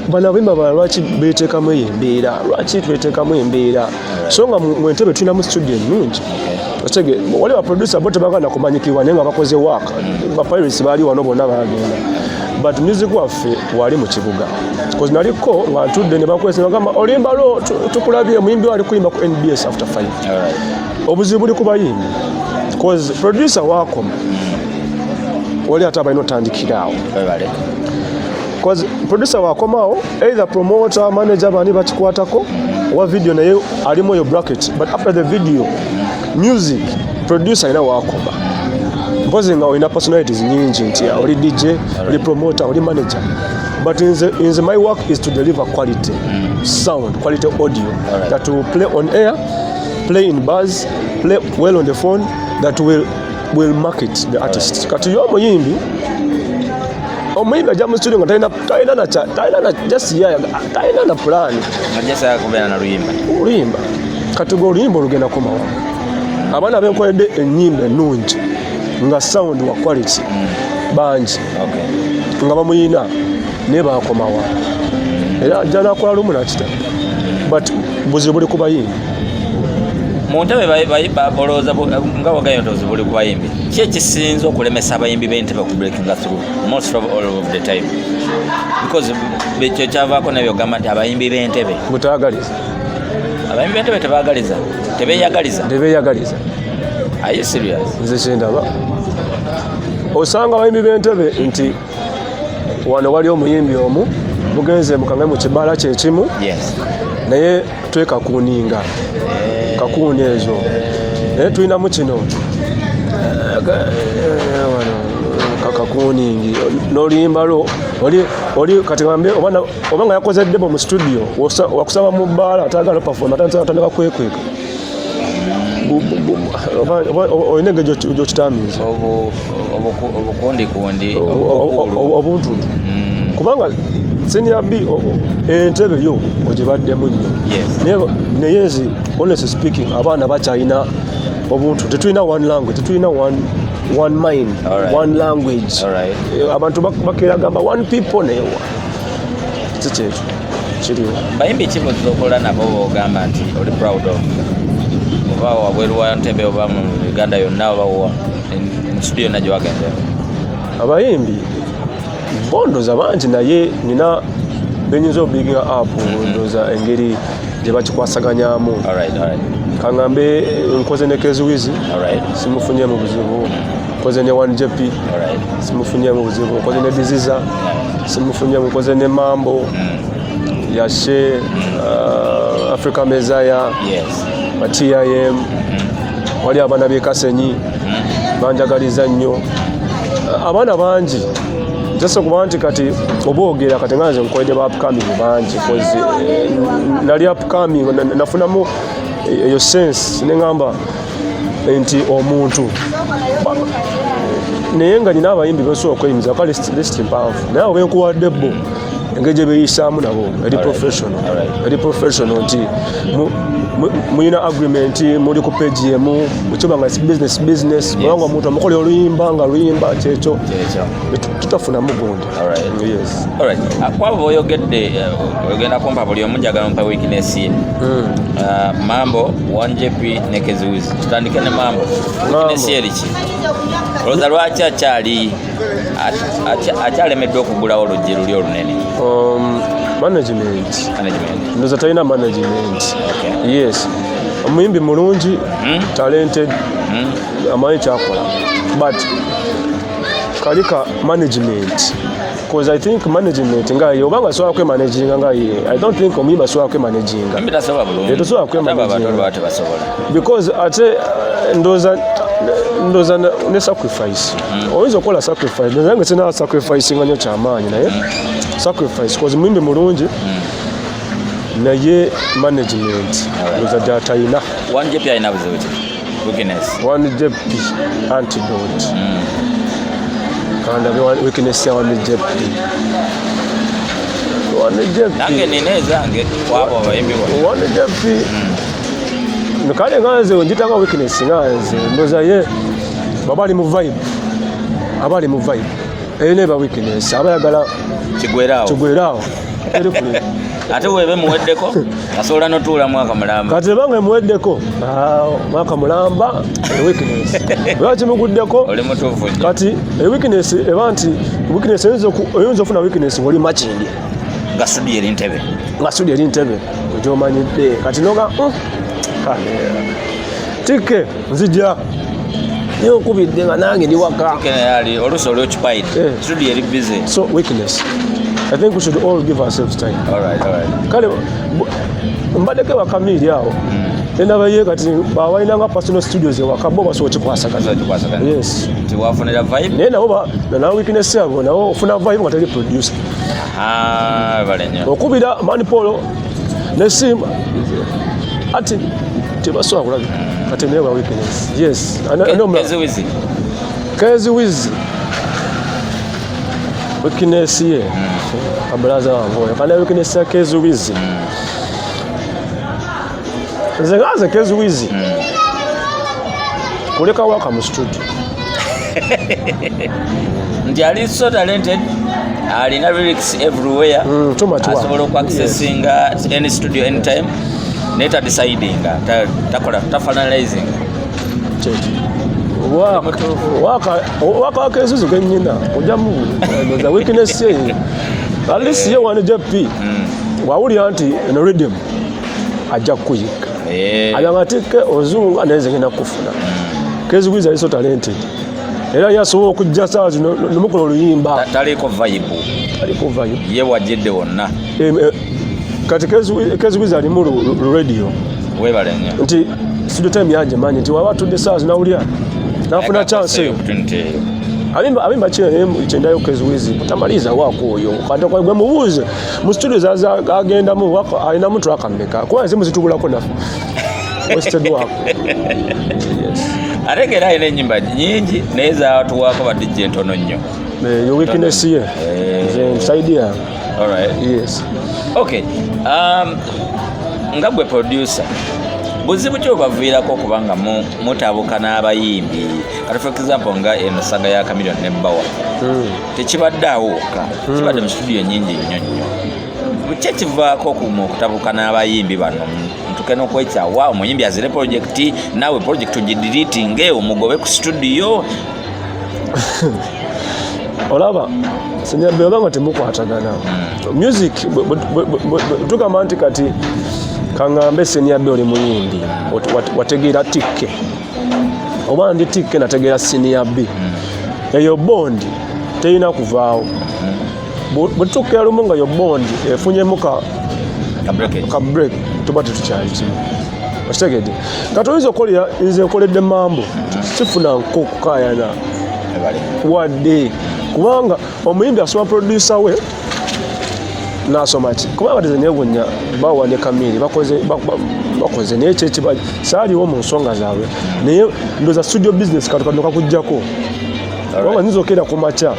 bano abayimbi abalala, lwaki beteekamu eyo embeera? Lwaki tweteekamu embeera so nga mu entebe tulinamu studio ennungi? Otege wali baproducer bo tebagana kumanyikibwa, naye nga bakoze work. Bapirates baali wano bonna bagenda. But music waffe wali mu kibuga, cause naliko nga ntudde ne bakwesa, bagamba oluyimba lwo tukulabye, omuyimbi wo ali kuyimba ku NBS after 5. Obuzibu buli ku bayimbi, cause producer wakoma wali ate abalina otandikira awo. Webale. Cause producer wakomawo, either promoter, manager, bani bakikwatako owa video, naye alimu eyo bracket. But after the video, music producer alina wakoma, mpozi nga olina personalities nyingi nti oli DJ, oli promoter, oli manager. But nze my work is to deliver quality sound, quality audio that will play on air, play in bars, play well on the phone, that will market the artist. Kati yo omuyimbi ajja mu studio nga talina na talina na just ye talina na plan. Nga kubeera na luyimba. Oluyimba. Kati gwe oluyimba olugenda komawa? Abaana benkoledde ennyimba ennungi nga sound wa quality bangi nga bamuyina, naye bakomawa? Era ajja nakola lumu nakita, but buzibu buli ku bayimbi. Mu ntebe olowooza nga wagambye nti obuzibu buli ku bayimbi, ki ekisinza okulemesa abayimbi b'entebe ku breakinga through most of all of the time? Because ekyo kyavaako nebyogamba nti abayimbi b'entebe butayagaliza. Abayimbi b'entebe tebaagaliza, tebeeyagaliza. Tebeeyagaliza. Are you serious? Nze kyendaba, osanga abayimbi b'entebe nti wano wali omuyimbi omu, mugenze mukange mu kibaala kyekimu, naye twekakuuninga kakuuni ezo, naye tulinamu kino wano kakakuuningi n'oluyimba lwo oli kati gambe oba nga yakoze demo mu studio, wakusaba mu bbaala, atagala perform, atandika kwekweka. Olina engeri gyokitamiiza. Obukundikundi. Obuntuntu, kubanga senior B, entebe yo ogibaddemu nnyo. Naye nze, honestly speaking, abaana bakyalina obuntu. Tetulina one language, tetulina one mind, one language. Abantu bakeera gamba one people, naye wa si kyekyo kiriwo. Bayimbi ki botuzokola nabo bogamba nti oli proud of, oba wabweru wa ntebe, oba mu Uganda yonna, oba mu studio yonna gye wagendera? Abayimbi bondoza bangi, naye nina benyinza obiginga up, ndoza engeri gye bakikwasaganyamu. Kaŋŋambe nkoze ne Keziwizi, simufunyemu buzibu. Nkoze ne 1JP, simufunyemu buzibu. Nkoze ne Diziza, simufunyemu. Nkoze ne Mambo Yashe, Africa Mezaya, TIM, wali abaana b'e Kasenyi banjagaliza nnyo. Abaana bangi, just okuba nti kati oba ogera kati nga nze nkoledde ba upcoming bangi, cause nali upcoming, nafunamu eyo sense neŋŋamba nti omuntu naye nga nina abayimbi besobola okweyimiza ka list mpanvu, naye abo benkuwadde bo engeri gye beeyisaamu nabo eri professional. Eri professional nti mulina agreement, muli ku page emu, bwekiba nga si business business, kubanga omuntu amukola oluyimba nga luyimba kyekyo. Kyekyo. Tutafunamu gundi. Yes. Alright. Kwabo boyogedde, ogenda kumpa buli omu, njagala mpa weakness ye. Mambo, 1JP ne Keziwizi. Tutandike ne Mambo. Weakness ye eri ki? Olowooza lwaki akyali akyalemeddwa okugulawo oluggi luli olunene? Management. Management. Ndoza talina management. Yes, omuyimbi mulungi, talented, amanyi kyakola, but kalika management, cause I think management nga ye, obanga asobola kwemanaginga nga ye, I don't think omuyimbi asobola kwemanaginga. Muyimbi tasobola bulungi. Eh, tosobola Ate abo kwemanaginga. abato lwaki tebasobola? Because ate ndowooza ne sacrifice, oyinza okukola sacrifice. Ndowooza nange sina sacrifice nga nnyo kyamaanyi, naye sacrifice, cause muyimbi mulungi, naye management ndowooza gyatalina. 1JP alina buzibu ki? Weakness. 1JP antidote, kandabe weakness ya 1JP. 1JP Nange nina ezange kwabo abayimbi bonna. 1JP kale nga nze njitanga weakness, nga nze ndowooza ye baba ali mu vibe, aba ali mu vibe eyo neba weakness, aba ayagala Kigweraawo. Kigweraawo, teri kule. Ate webe muweddeko asobola notuula mwaka mulamba. Kati ebanga emuweddeko, ah, mwaka mulamba e weakness oba kimuguddeko. Oli mutuufu nnyo. Kati e weakness eba nti weakness oyinza ofuna weakness ng'oli Makindye, nga studio eri Ntebe, nga studio eri Ntebe gyomanyidde. Kati noga, kale tikke nzija naye okubidde nga nange ndi waka. Ali oluusi oli occupied. Studio eri busy. So weakness, I think we should all give ourselves time. All right. Kale mbaddeko ewakamiiri awo nenabaye kati bawalinanga personal studios ewaka, bo basobola okikwasaganya. Okikwasaganya. Yes. Nti wafunira vibe. Naye nabo nawo weakness yabwe, nabo ofuna vibe nga teri producer. Ah, bale nnyo. Okubira manipolo nesimu ati tebasobola kulabika. Kati naye wa weakness, yes. Kezi Wizi. Kezi Wizi weakness ye, abulaza wange oyo kana weakness ya Kezi Wizi, nze nga nze Kezi Wizi kuleka waka mu studio. Nti ali so talented, alina lyrics everywhere. Too much work. Asobola okuaccessinga any studio anytime, naye tadecidinga, takola, tafinalizing. Kyekyo. Waka wakezuzu kenyina ojamu za weakness ye. At least ye wano JP wawulira nti eno rhythm ajja kukuyiga. Agamba ati ke ozunga naye nze ngenda kukufuna. Kezi Wizi ali so talented, era ye asobola okujja saawa zino nemukola oluyimba. Taliiko vibe. Aliko vibe. Ye wajjidde wonna. Kati Kezi Wizi alimu lu radio. Weebale nnyo. Nti studio time yanje manyi nti waba atudde saawa zino nawulira nafuna chance eyo. Opportunity eyo. Abimba kyendayo Kezi Wizi tamaliza waako oyo. Kati gwe mubuuze mu studio zaza agendamu wako alinamu track mmeka, kuba ezimu zitubulako naffe, wasted work, yes. Ate nga era alina ennyimba nyingi naye zatuwaako ba DJ ntono nnyo. Yo weakness ye. Nze nsaidia. Alright. Yes. Okay, nga gwe producer, buzibu ki obaviirako okubanga mutabuka n'abayimbi? Kati for example nga eno saga ya Chameleone ne Bawa, tekibadde awo wokka, kibadde mu studio nyingi nnyo nnyo. Ki ekivaako okutabuka n'abayimbi bano ntuke n'okwekyawa, omuyimbi azire project, naawe project ogideletinge, omugobe ku studio? Olaba sinyambe oba nga temukwatagana music, tugamba nti kati kaŋŋambe Senior oli muyimbi, wategeera tikke oba ndi tikke nategeera Senior B, eyo bond terina kuvaawo. Bwe tutuukira lumu nga yo bond efunyemu ka Ka breakage. Ka break, tuba tetukyali kimu, okitegedde? Kati oyinza okukolera, nze nkoledde mambo sifuna nko kukayana. Ebale. Wadde kubanga omuyimbi asoma producer we nasoma ki, kubanga teze newunya Bawa ne Kamiri bakoze bakoze naye kyekiba saaliwo mu nsonga zaabwe, naye ndoza studio business kati kano kakujjako, kubanga nyinza okera ku makya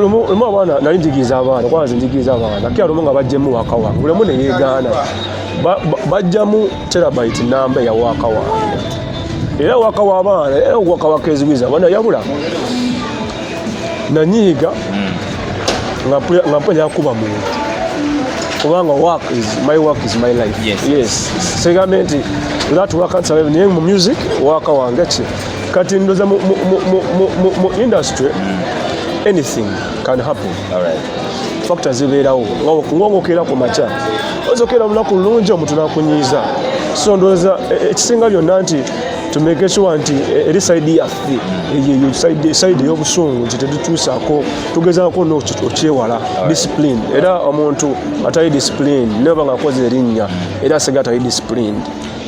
lumu abaana nali njigiriza abaana, kuba nze njigiriza abaana kira lumu nga bajjemu waka wange buli omu neyeegaana. Bajjamu terabyte namba eya waka wange, era waka w'abaana, era waka wakeziwiza abaana yabula nanyiiga nga mponya kuba muntu, kubanga work is my work is my life. Yes, sigambe nti without work can't survive, naye mu music waka wange ki. Kati ndoza mu industry anything can happen. Factors zibeerawo ng'okeera ku makya, oyinza okeera lunaku lulungi omuntu nakunyiiza. So ndowooza ekisinga byonna nti tumake sure nti eri side yaffe eyo side ey'obusungu nti tetutuusaako, tugezaako n'okyewala discipline. Era omuntu atali discipline naye nga akoze erinnya era asiga atali disciplined.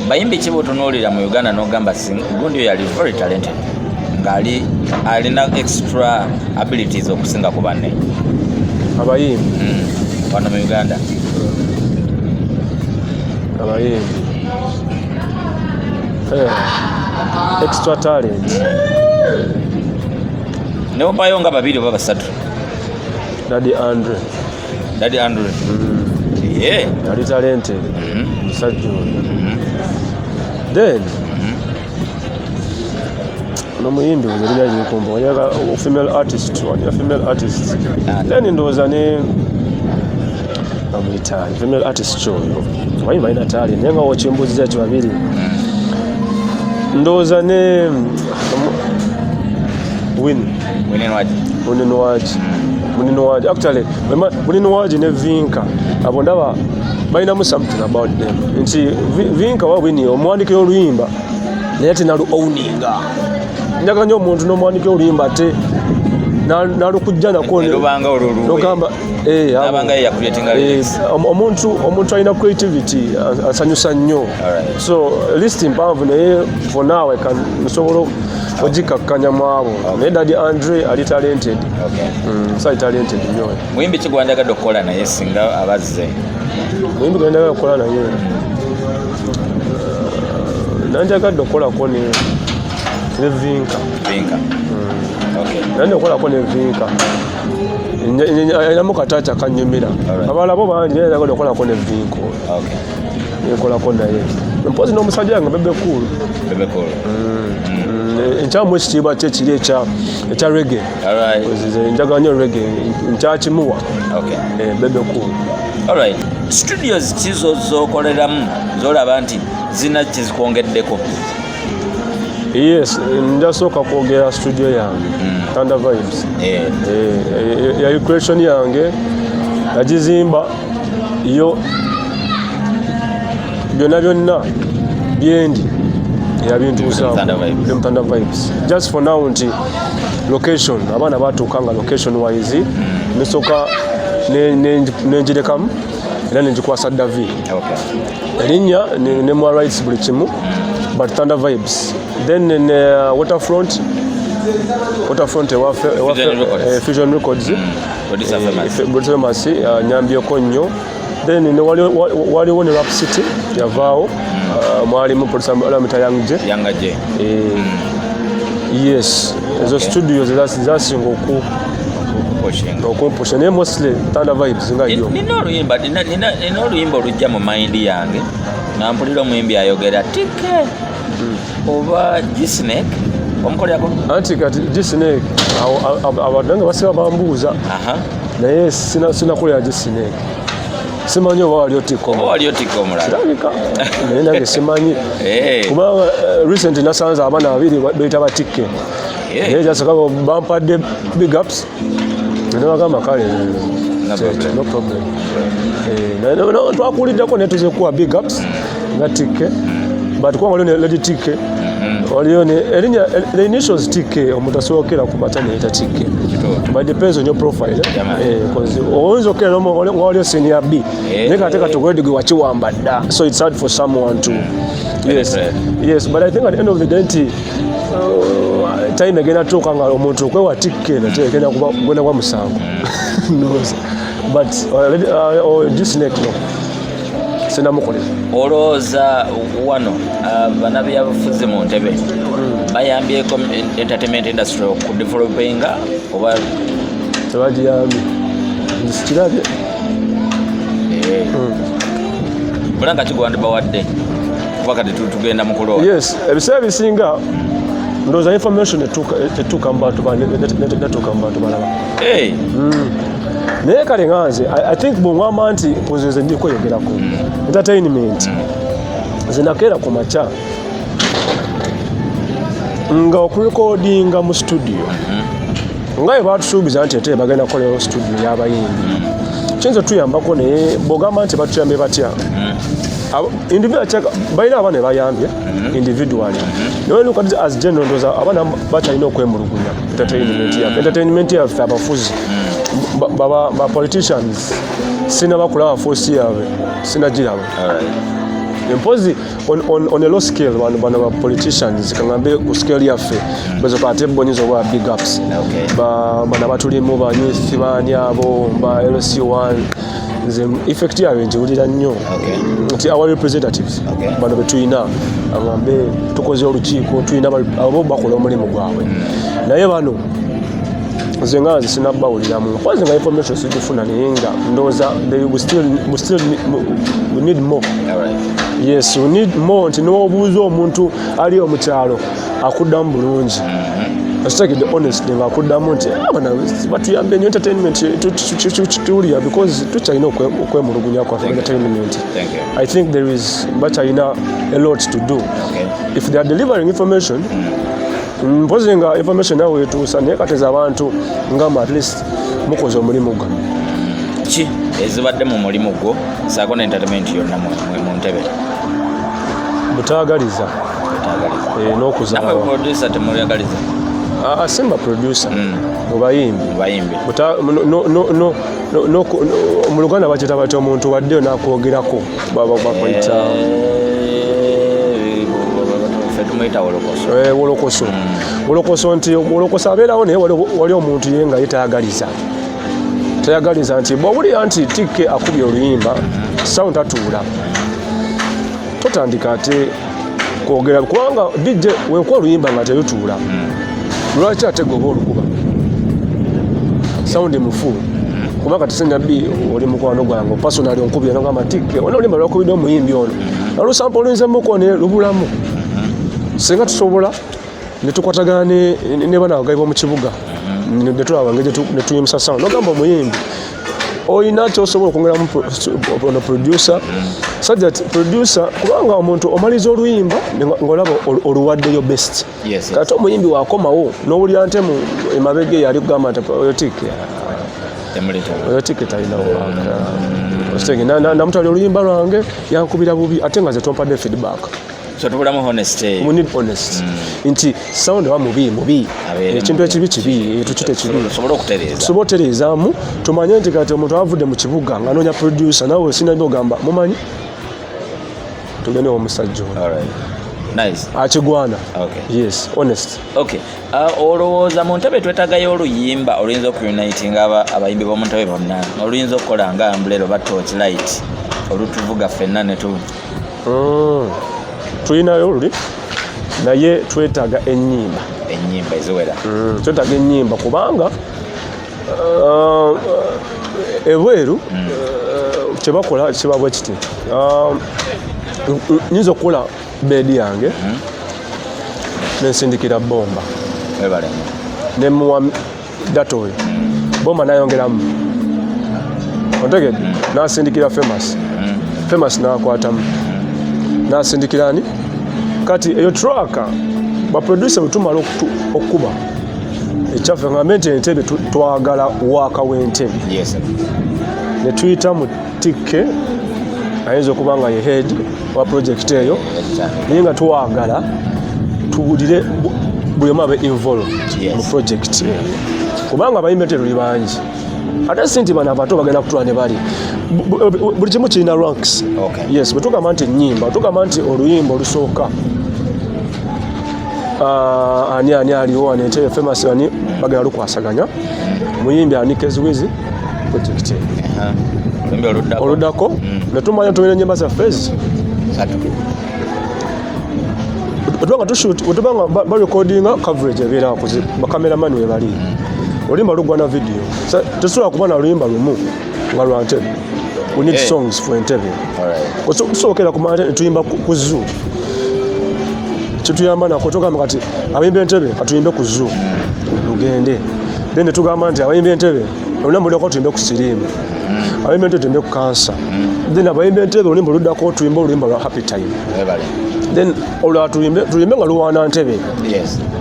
Bayimbi ki botunuulira mu Uganda n'ogamba gundi oyo ali very talented, ng'ali alina extra abilities okusinga ku banne? Abayimbi? Wano mu Uganda. Abayimbi, extra talent. Newompayo nga babiri oba basatu. Daddy Andre. Daddy Andre, yeah. Ali talented musajja oyo. Then nomuyimbi nze erinnya linkumba, female artist, waliyo female artist. Then ndowooza ne Bamuyita female artist kyoyo omanyi balina talent, naye nga wokimbuuziza ki babiri, ndowooza ne Win. Winnie Nwagi. Winnie Nwagi, Winnie Nwagi. Actually, Winnie Nwagi ne Vinka, abo ndaba balinamu something about them, nti Vinka wa Winnie omuwandikira oluyimba naye tenalu owninga. Njagala nnyo omuntu n'omuwandikira oluyimba ate nalukujja nako. Lubanga olulwe. Nogamba Nabanga ye yacreatinga lyrics. Omuntu alina creativity ansanyusa nnyo. So list mpanvu, naye for now I can nsobola ogikakkanya mu abo, naye Daddy Andre ali talented. So ali talented nnyo. Muyimbi ki gwandyagadde okukola naye singa abazze? Muyimbi gwe njagala okukola naye, nandyagadde okukolako ne Vinka. Vinka, okay. Nandi okukolako ne Vinka. Alinamu katacha kanyumira. Abalala bo bangi, naye njagadde okukolako ne Vinka oyo. Nenkolako naye mpozi n'omusajja wange Bebe Cool. Bebe Cool. Nkyamuwa ekitiibwa kye kiri ekya reggae. Nze njagala nnyo reggae, nkyakimuwa. Bebe Cool. Alright, studios ki zokoleramu zolaba nti zina kyezikwongeddeko? Yes, njasooka kwogera studio yange, Thunder Vibes. Ya creation yange, nagizimba yo byonna byonna byendi yabintuusaako. Thunder Vibes. Mu Thunder Vibes. Just for now nti location, abaana batuuka nga location wise nesooka nenjirekamu era nengikwasa Davi. Erinnya ne mwa rights buli kimu, but Thunder Vibes. Then ne Waterfront ewaffe. Fusion Records. Fusion Records. Producer Famous. Producer Famous, nyambyeko nnyo. Then ne waliwo ne Rap City yavaawo, mwalimu producer Alamita Young J. Yanga J. Yes, ezo studios zasinga Pushing. okumpusha, naye mostly Thunder Vibes nga yo. Nina oluyimba, nina oluyimba olujja mu mind yange nga mpulira omuyimbi ayogera tike oba Gsnake omukolerako. Anti kati Gsnake, abantu nange basiba bambuuza, naye sinakolera Gsnake, simanyi oba wali otiko. Oba wali otike omulala. Kirabika, naye nange simanyi, kubanga recent nasanze abaana babiri beyita batikke, naye kyasooka bampadde big ups, nebagamba kale. No problem. No problem. Twakuliddako naye tuze kuwa big ups nga tikke, but kubanga waliwo ne Lady Tikke, waliyo ne erinnya, the initials TK, omuntu asobola ku makya neyita TK. Kituufu. But depends on your profile. Yeah, man. 'Cause oyinza okukera nga waliyo senior B, naye kate kati already gwe wakiwamba dda, so it's hard for someone to, yes. Penetrate. Yes, but I think at the end of the day nti time egenda tuuka nga omuntu okwewa TK nakyo egenda kuba gwenda kuba musango. Ndowooza. But Gsnake, no, sinamukolera. Olowooza wano bannabyabufuzi mu ntebe bayambyeko entertainment industry okudevelopinga oba? Tebagiyambye, nze sikirabye. Bulanga kigwandi bawadde, kuba kati tugenda mu kulonda. Yes, ebiseera bisinga ndowooza information etuuka mu bantu netuuka mu bantu balala. Naye kale nga nze I think bwongamba nti nze ndi kweyogerako entertainment, nze nakeera ku makya nga okurekodinga mu studio nga bwe batusuubiza nti ate bagenda kukolerawo studio y'abayimbi, kiyinza otuyambako, naye bw'ogamba nti batuyambye batya? Individual check, balina abaana bayambye individually, naye look at it as general, ndowooza abaana bakyalina okwemulugunya. Entertainment yaffe, abafuzi ba politicians sinaba kulaba force yaabwe, sinagiraba. Mpozi on a low scale, bano ba politicians, kaŋambe ku scale yaffe bazoka ate bonyeza oba big ups. Bano abatulimu ba youth, baani abo ba LC1, nze effect yaabwe ngiwulira nnyo, nti our representatives bano betulina, agambe tukoze olukiiko, tulina abo bakola omulimu gwabwe, naye bano nze nga nze sinabawuliramu, mpozi nga information sigifuna, naye nga ndowooza we still we need more. Yes, we need more, nti nobuuza omuntu ali omukyalo akuddamu bulungi. Okitegedde? Honestly, ngaakuddamu nti, "Ah, bana batuyambye nnyo entertainment tuwulira because tukyalina okwemulugunya kwaffe entertainment." Thank you. I think there is, bakyalina a lot to do. If they are delivering information, mpozi nga information nawe wetuusa, naye kateza abantu ngamba at least mukoze omulimu gwa. Ki ezibadde mu mulimu gwo saako ne entertainment yonna mu ntebe? Butaagaliza. Etagaliza. Eh, Namwe n'okuzaawa. Producer temulyagaliza? Ah, simba producer, mu bayimbi. Mu bayimbi. No, mu Luganda bakiyita bati omuntu waddeyo n'akwogerako, bakwita Eh, ffe tumuyita wolokoso. Eh, wolokoso, wolokoso, nti wolokoso abeerawo, naye wali omuntu ye nga ye tayagaliza, tayagaliza nti bw'owulira nti Tikke akubye oluyimba, sound tatuula, totandika ate kwogera, kubanga DJ wenkuba oluyimba nga terutuula, lwaki ate goba olukuba sound mufu? Kuba kati Senya B oli mukwano gwange personally, onkubira nogamba, "Tikke, ona oluyimba lwakubidde omuyimbi ono nalusampa oluyinzamuko ne lubulamu." Singa tusobola ne tukwatagana ne bano abagayi b'omu kibuga ne tulaba engeri ne tuyimusa sound, nogamba omuyimbi olina kyosobola okwongeramu ono producer sajja producer, kubanga omuntu omaliza oluyimba ng'olaba oluwaddeyo best. Kati omuyimbi wakomawo n'owulira nte mu emabega eyo ali kugamba nti oyo Tikke, Temuleta. oyo Tikke talina waka, namutwalira oluyimba lwange yankubira bubi, ate nga ze tompadde feedback. So tubulamu honesty. We need honest nti sound oba mubi mubi, Abeere ekintu mubi. ekibi kibi, tukite kibi. Tusobole okutereeza. Tusobole otereezaamu, tumanye nti kati omuntu avudde mu kibuga ng'anoonya producer, nawe sinabye ogamba mumanyi tugende omusajja ono. Alright. Nice. Akigwana. Yes, honest. Okay. Olowooza mu ntebe twetagayo oluyimba oluyinza okuunitinga abayimbi b'omu ntebe bonna, oluyinza okukola nga umbrella oba torch light olutuvuga ffenna ne tu Tulinayo luli, naye twetaaga ennyimba. Ennyimba eziwera. Twetaaga ennyimba kubanga ebweru kyebakola kiba bwe kiti. Nyinza okukola bed yange nensindikira Bomba, Webale. nemuwa data, oyo Bomba nayongeramu, ontegedde, nasindikira Famous, Famous nakwatamu, nasindikira ani. Kati eyo track baproducer bwetumala okukuba ekyaffe, ngambe nti Entebe twagala waaka w'Entebe, ne tuyita mu Tikke, ayinza okuba nga ye head wa project eyo, naye nga twagala tuwulire buli omu abe involved mu project eyo, kubanga abayimbi ate tuli bangi, ate si nti bano abato bagenda kutula ne bali buli kimu kirina ranks. Yes, bwe tugamba nti ennyimba, tugamba nti oluyimba olusooka, ani ani aliwo wano Entebe, Famous, ani bagenda lukwasaganya, muyimbi ani, Keziwizi, project eyo. Aha. Oluyimba oluddako. Oluddako netumanya tulina enyimba zaffe ezi Satu. Bwetuba tushoot, bwetuba nga barecordinga, coverage ebeera kuzi bacameraman we bali, oluyimba lugwa na video. So, tetusobola kuba na luyimba lumu nga lwa Ntebe. We need songs for Entebe. Tusookera ku mante netuyimba ku zoo, kituyamba nako tugamba kati abayimba Entebe katuyimbe ku zoo lugende, then netugamba nti abayimba Entebe oluyimba oluddako tuyimbe ku siriimu, abayimba Entebe tuyimbe ku kansa, then abayimba Entebe oluyimba oluddako tuyimbe oluyimba lwa happy time, Webale. then olulala tuyimbe, tuyimbe nga luwaana Ntebe.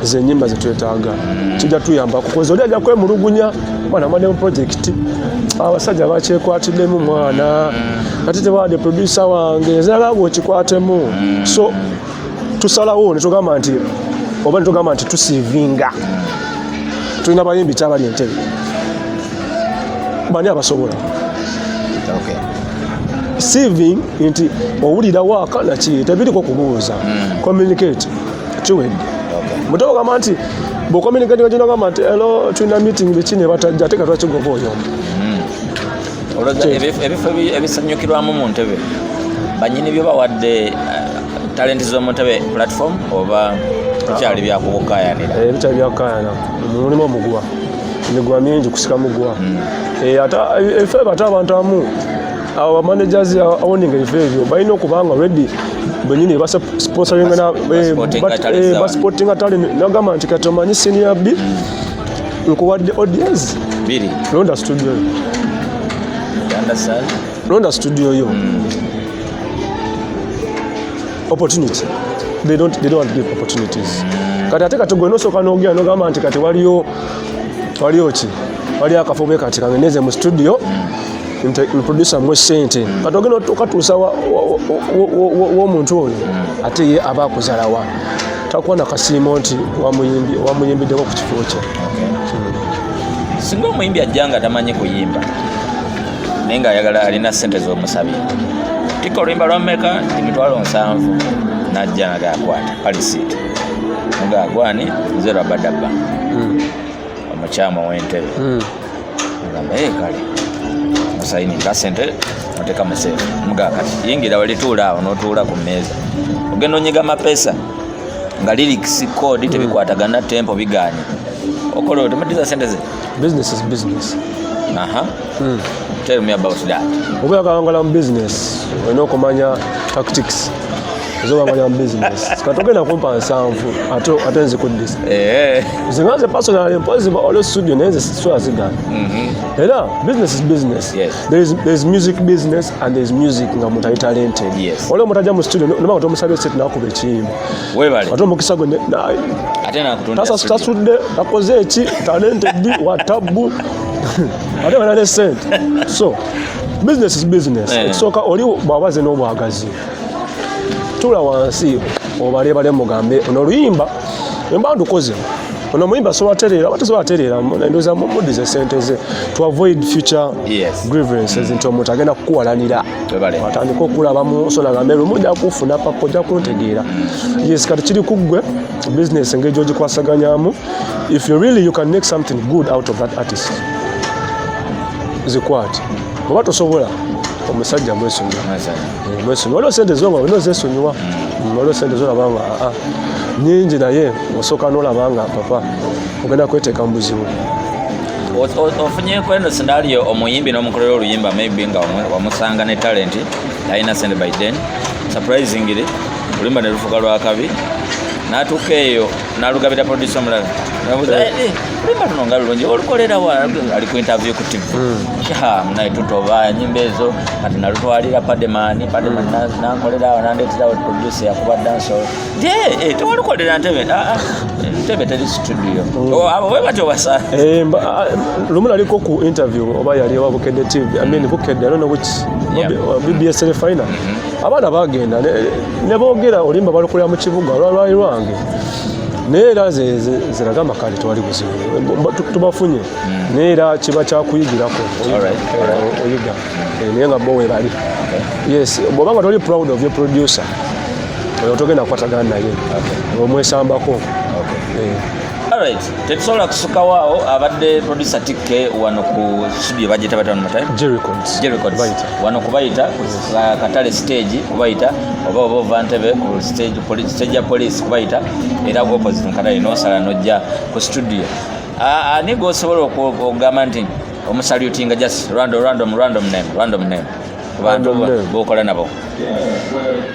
Ze ennyimba zetwetaaga, kijja tuyamba kukoza oli ajja kwemulugunya, mwana mwadde mu project abasajja bakyekwatiddemu, mwana ate tebawadde producer wange, nzala bwekikwatemu. So tusalawo netugamba nti oba netugamba nti tusievinga, tulina bayimbi kyabali Entebe, bani abasobola sieving nti owulira waaka naki, tebiriko kubuuza, communicate, kiwedde. Muto ogamba nti bwocommunicate nga kinogamba nti elo tulina meeting biki, ne batajja, ate katwakigoba oyo. Olowooza ebifo ebisanyukirwamu mu ntebe, banyini byo bawadde talenti z'omu ntebe platform oba bikyali byakubukayanira? Eh, bikyali byakayana, mulimu omuguwa, emiguwa mingi kusika muguwa. Eh, ate ebifo ebyo ate abantu abamu Abo managers owning ebifo ebyo balina okuba nga ready benyini basponsoringa, basupportinga talent. Nagamba nti kati omanyi Senior B, nkuwadde audience biri londa studio yo. You understand? Londa studio yo. Opportunity, they don't want to give opportunities. Kati ate kati gwe nosooka n'ogenda nogamba nti kati waliyo ki, waliyo akafo bwe kati kangeneze mu studio producer mwe sente. Kati ogenda okatuusa w'omuntu oyo, ate ye aba akuzalawa, takuwa nakasiimo nti wamuyimbiddeko ku kifo kye. Singa omuyimbi ajja nga tamanyi kuyimba naye ngaayagala, alina sente z'omusabye, tika oluyimba lwameka 700,000, najja nagakwata palisiiti mugagwani nze Rabadaba omukyama ow'entebe, agamba, "Ee, kale," musayininga sente, oteeka mu safe. Mugaa kati yingira walituula awo, n'otuula ku mmeeza, ogenda onyiga mapesa nga lyrics, chord tebikwatagana, tempo biganye, okola otyo, muddiza sente ze? Business is business. Aha, tell me about that. Oba oyagala mu business, olina okumanya tactics ezobanganya mu business. Kati ogenda kumpa 70, ate nzikuddisa? Nze nga nze personally, mpozi olwo studio, naye nze sisobola zigana. Era business is business. There is music business and there is music nga muntu ali talented. Waliwo omuntu ajja mu studio nobanga tomusabye sente, nakuba ekiyimba. Webale. Ate omukisa gwe ate nakutundira studio. Tasudde, takoze eki, talented watabu, ate bana ne sente. So business is business. Ekisooka, oli bw'aba aze n'obwagazi, tula wansi obalebale, mugambe ono oluyimba emba ndukoze, ono omuyimba sobola tereera oba tasobola tereera, ndowooza muddize sente ze to avoid future grievances nti omuntu agenda kukuwalanira, Webale. atandika okulabamu so nagambe lumu ojja kufuna papa, ojja kuntegeera. Yes, kati kiri ku ggwe business engeri gyogikwasaganyamu. If you really, you can make something good out of that artist, zikwate. Oba tosobola, omusajja mwesonyiwa. Mwesonyiwa. Eh, mwesonyiwa. Waliwo sente zo nga olina ozesonyiwa. Waliwo sente zolaba nga aa nyingi, naye osooka nolaba nga papa ogenda kweteeka mu buzibu. Ofunyeko eno scenario, omuyimbi n'omukolera oluyimba, maybe nga wamusanga ne talent, talina sente by then, surprisingly oluyimba ne lufuka lwakabi, n'atuuka eyo n'alugabira producer omulala. Nabuuza, "Eh, eh, oluyimba luno nga lulungi, olukolera wa?" Ali ku interview ku TV. "Ha, munaye, tutoba nyimba ezo, kati nalutwalira Pademani, Pademani nankolera awo, nandeterawo producer yakuba dancehall." Nti, "Eh, eh, tewalukolera Ntebe?" "Ah, ah, Ntebe teri studio." Oh, abo bwe batyo basa. Eh, lumu naliko ku interview, oba yali oba Bukedde TV, I mean Bukedde, I don't know which, BBS Terefayina. Abaana bagenda ne boogera oluyimba balukolera mu kibuga lwali lwange, naye era ze nagamba kale tewali buzibu. Tubafunye, naye era kiba kyakuyigirako. Eh, oyiga. Eh, naye nga bo webali. Yes, bw'oba nga toli proud of your producer, oyo togenda kukwatagana naye, omwesambako. Eh. Alright, tetusobola kusukawo awo. Abadde producer TK wano ku studio bagiyita batano matayi? J Records. J Records. Bayita. Wano kubayita ku Katale stage kubayita, oba ova Ntebe ku stage, stage ya police kubayita, era ku opposite mu Katale nosala nojja ku studio. Ah, ani gwosobola okugamba nti omusalutinga, just random name ku bantu Random name. bokola nabo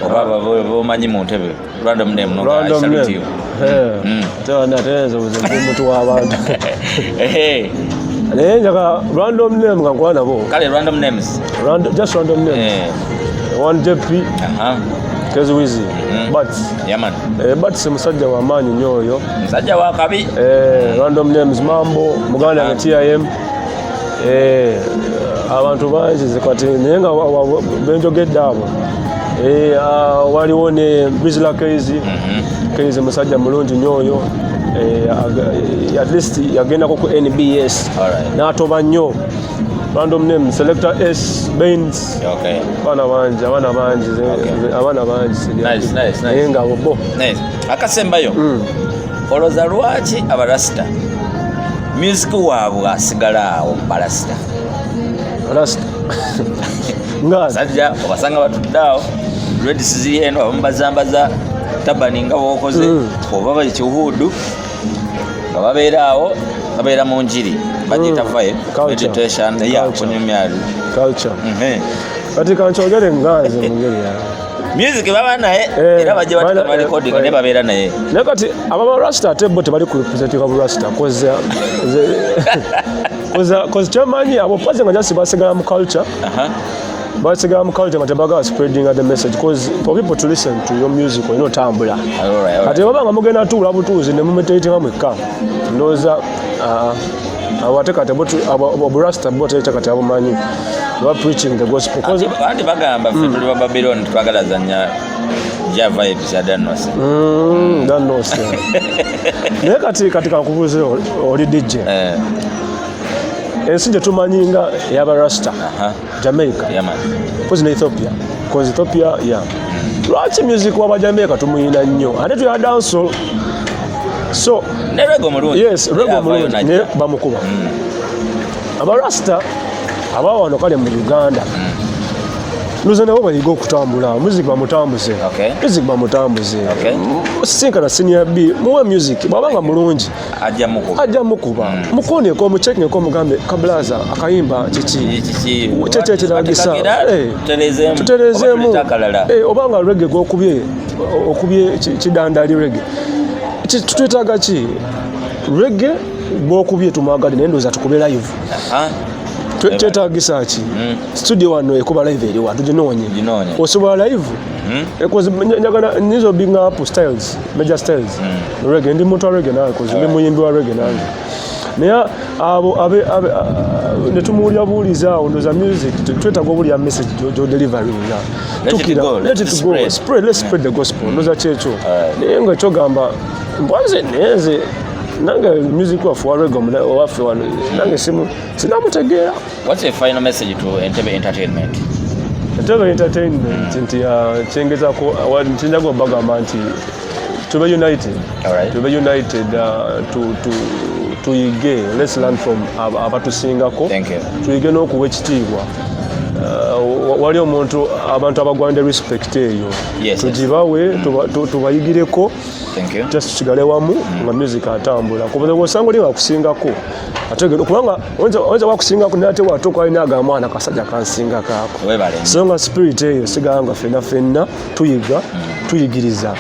oba bomanyi mu Ntebe, random name no, I Random salute name. you. Eh, ate bana, ate nze obuzibu ndi muntu w'abantu. Naye njagala random name nga nkola nabo. Kale random names. Just random name. One JP, Keziwizi, but Yeah, man. eh, but si musajja wa maanyi nnyo oyo. Musajja wa kabi. Eh, random names, Mambo muganda wange, TIM, eh, abantu bangi nze kati, naye nga benjogedde abo. Eh, ah, waliwo ne Rizla Keizi. Keizi musajja mulungi nnyo oyo. Eh, at least yagendako ku NBS n'atoba nnyo. Random name, Selector S Bains. Abaana bangi, abaana bangi, abaana bangi. Nice. Naye nga bo Nice. Akasembayo, olowooza lwaki abarasita music waabwe asigala awo barasita? Rasta nga Sajja obasanga batudde awo, dreads ziri eno, abamu bazambaza tabani nga bwokoze, oba bali kihuudu nga babeera awo, babeera mu njiri bagiyita vibe. Culture. Meditation ya Culture. kunyumya. Culture. Kati kankyogere nga nze mu ngeri yange. Music baba naye, Eh, era bajja bana- batika recording, eh, naye babeera naye. Naye kati aba rasta ate bo tebali kurepresentinga bu rasta, 'cause kyemanyi abo pazi nga just basigala mu culture, basigala mu culture nga tebagala spreading the message, 'cause for people to listen to your music olina otambula. Kati baba nga mugenda tuula butuuzi ne mumeditatinga mwekka, ndowooza ah, abo ate kati oburasta bo teeta kati abumanyi ba preaching the gospel 'Cause- Anti bagamba ffe tuli ba Babylon, twagala zanya ja vibes ya Danos. That knows, yeah. Naye kati kankubuuze, oli DJ, ensi gye tumanyi nga ey'abarasta, Jamaica, Yeah, man. 'Cause ne Ethiopia, 'cause Ethiopia, yeah, lwaki music w'abajamaica tumuyina nnyo ate tuya dancehall? So Ne reggae omulungi. Yes, reggae Era avaayo omulungi najja. naye bamukuba. Abarasta aba wano kale mu Uganda luze nabo bayiga okutambula, music bamutambuze. Music bamutambuze. Sinkana Senior B, muwe music, bw'aba nga mulungi Ajja mukuba. Ajja mukuba. Mukoneko, muchekingeko, mugambe kablaza akayimba kiki? Kiki? Kiki ekiragisa? Tuterezeemu. Tuterezeemu. Oba tuleete akalala. Oba nga reggae gwokubye, okubye kidandali reggae. Twetaaga ki? Reggae gwokubye tumwagadde, naye ndowooza tukube live. Kyetagisa ki? Studio wano ekuba live eriwa? Tuginoonye. Ginoonye. Osobola live? 'Cause njagala nyinza obinga up styles, major styles. Reggae, ndi muntu wa reggae nange, 'cause ndi muyimbi wa reggae nange, naye abo ne tumuwulira buwulizi awo. Ndowooza music twetaaga obulya message gyodeliveringa. Let it go, let let it it go. spread. Spread, let's spread the gospel. Ndowooza kyekyo. Naye nga kyogamba mbwaze, naye nze nange music waffe wa reggae owaffe wano nange sinamutegeera. What's your final message to Entebbe Entertainment? Entebbe Entertainment nti kyengezako nti njaga obagamba nti tube united. Tube united, tuyige, let's learn from abatusingako. Thank you. Tuyige n'okuwa ekitiibwa. Wali omuntu, abantu abagwanidde respect eyo, tugibawe, tubayigireko. Thank you. Just tusigale wamu nga music atambula, kuba osanga oli nga akusingako ate kubanga oyinza wakusingako naye ate watuuka alina agamba mwana kasajja kansinga kaako. Webale. So nga spirit eyo sigala nga ffenna ffenna tuyiga, tuyigiriza,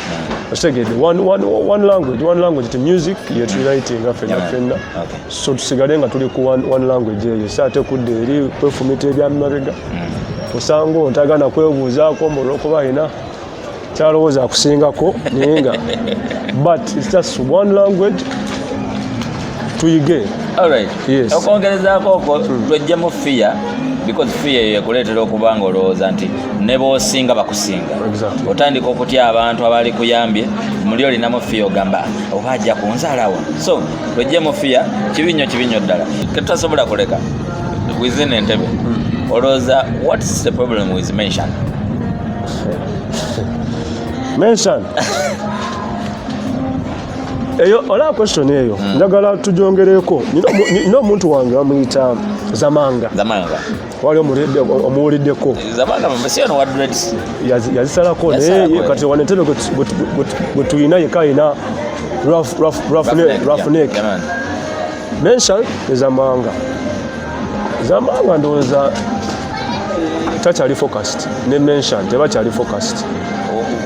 okitegedde? One language, one language ti music yetuunitinga ffenna ffenna. So tusigale nga tuli ku one language eyo, si ate kudda eri kwefumita ebyamabega, osanga ontagana kwebuuzaako olwokuba alina kyalowooza akusingako, naye nga but it's just one language, tuyige. Alright. Yes. Okwongerezaako okwo, twejjemu fear, because fear eyo ekuleetera okuba nga olowooza nti ne b'osinga bakusinga. Otandika okutya abantu abali kuyambye, muli olinamu fear, ogamba oba ajja kunzaalawo. So twejjemu fear, kibi nnyo, kibi nnyo ddala. Ketutasobola kuleka within Entebbe. Olowooza what's the problem with Mention? Mention eyo, olaba question eyo njagala tugyongereko. Nina omuntu wange bamuyita Zamanga. Zamanga. Wali omuwuliddeko? Zamanga si ono wa dreads? Yazisalako naye. Yasalako, eh. Kati wano Entebbe gwe tuyina yeka alina rough neck, rough neck. Yeah, man. Mention ne Zamanga. Zamanga ndowooza takyali focused, ne Mention tebakyali focused.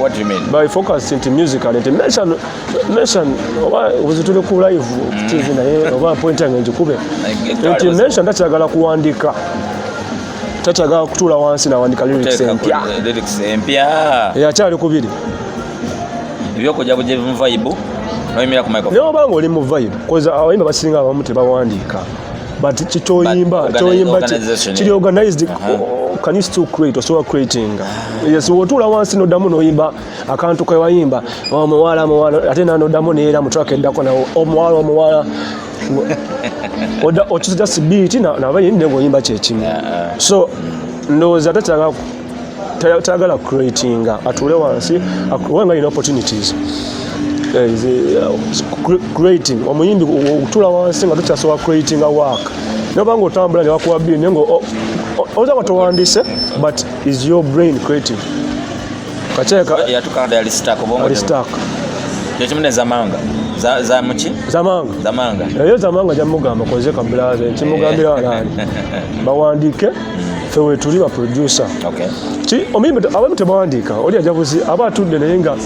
What do you mean? By focused nti musical, nti mention oba obuzi tuli ku live TV, naye oba point yange ngikube nti Mention takyagala kuwandika, takyagala kutuula wansi nawandika lyrics Teeka empya. Lyrics empya. Akyali kubiri. Ebyokujja bujja mu vibe noyimira ku microphone. Naye obanga oli mu vibe, 'cause abayimba basinga abamu tebawandiika, but kikyoyimba But kyoyimba organization, kiri organized. Can you still create? Osobola creating, yes. Wotuula wansi noddamu noyimba akantu kewayimba omuwala muwala, ate nanoddamu neera mu track eddako nawo omuwala omuwala. Okyusa just beat nabayimbi ngaoyimba kyekimu. So ndowooza tayagala creatinga, atuule wansi wenga alina opportunities. Creating omuyimbi otula wansi nga tokyasobola creating a work, nobanga otambula ne bakuwa beat, naye nga oyinza nga towandise, but is your brain creating? Kakyeka Yatuka yali stuck obwongo. Ali stuck. Kyekimu ne Zamanga. Za muki? Zamanga. Zamanga. Eyo Zamanga jamugamba koze kabulaze nkimugambira walaani bawandiike. Ffe wetuli ba producer. Ki omuyimbi abamu tebawandiika, oli ajja buzi aba atudde naye nga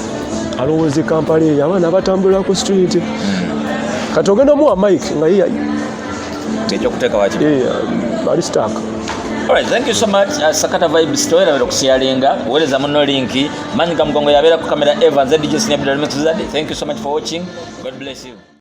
alowooza e Kampala eyo abaana batambulira ku street. Kati ogenda omuwa mic nga ye Ekyokuteeka waki? Ali stuck. Alright, thank you so much. Sakata Vibes towerabira okusharinga, weereza muno link. Manyi ga mugongo yabeera ku kamera Evans, DJ Senior Remix. Thank you so much for watching. God bless you.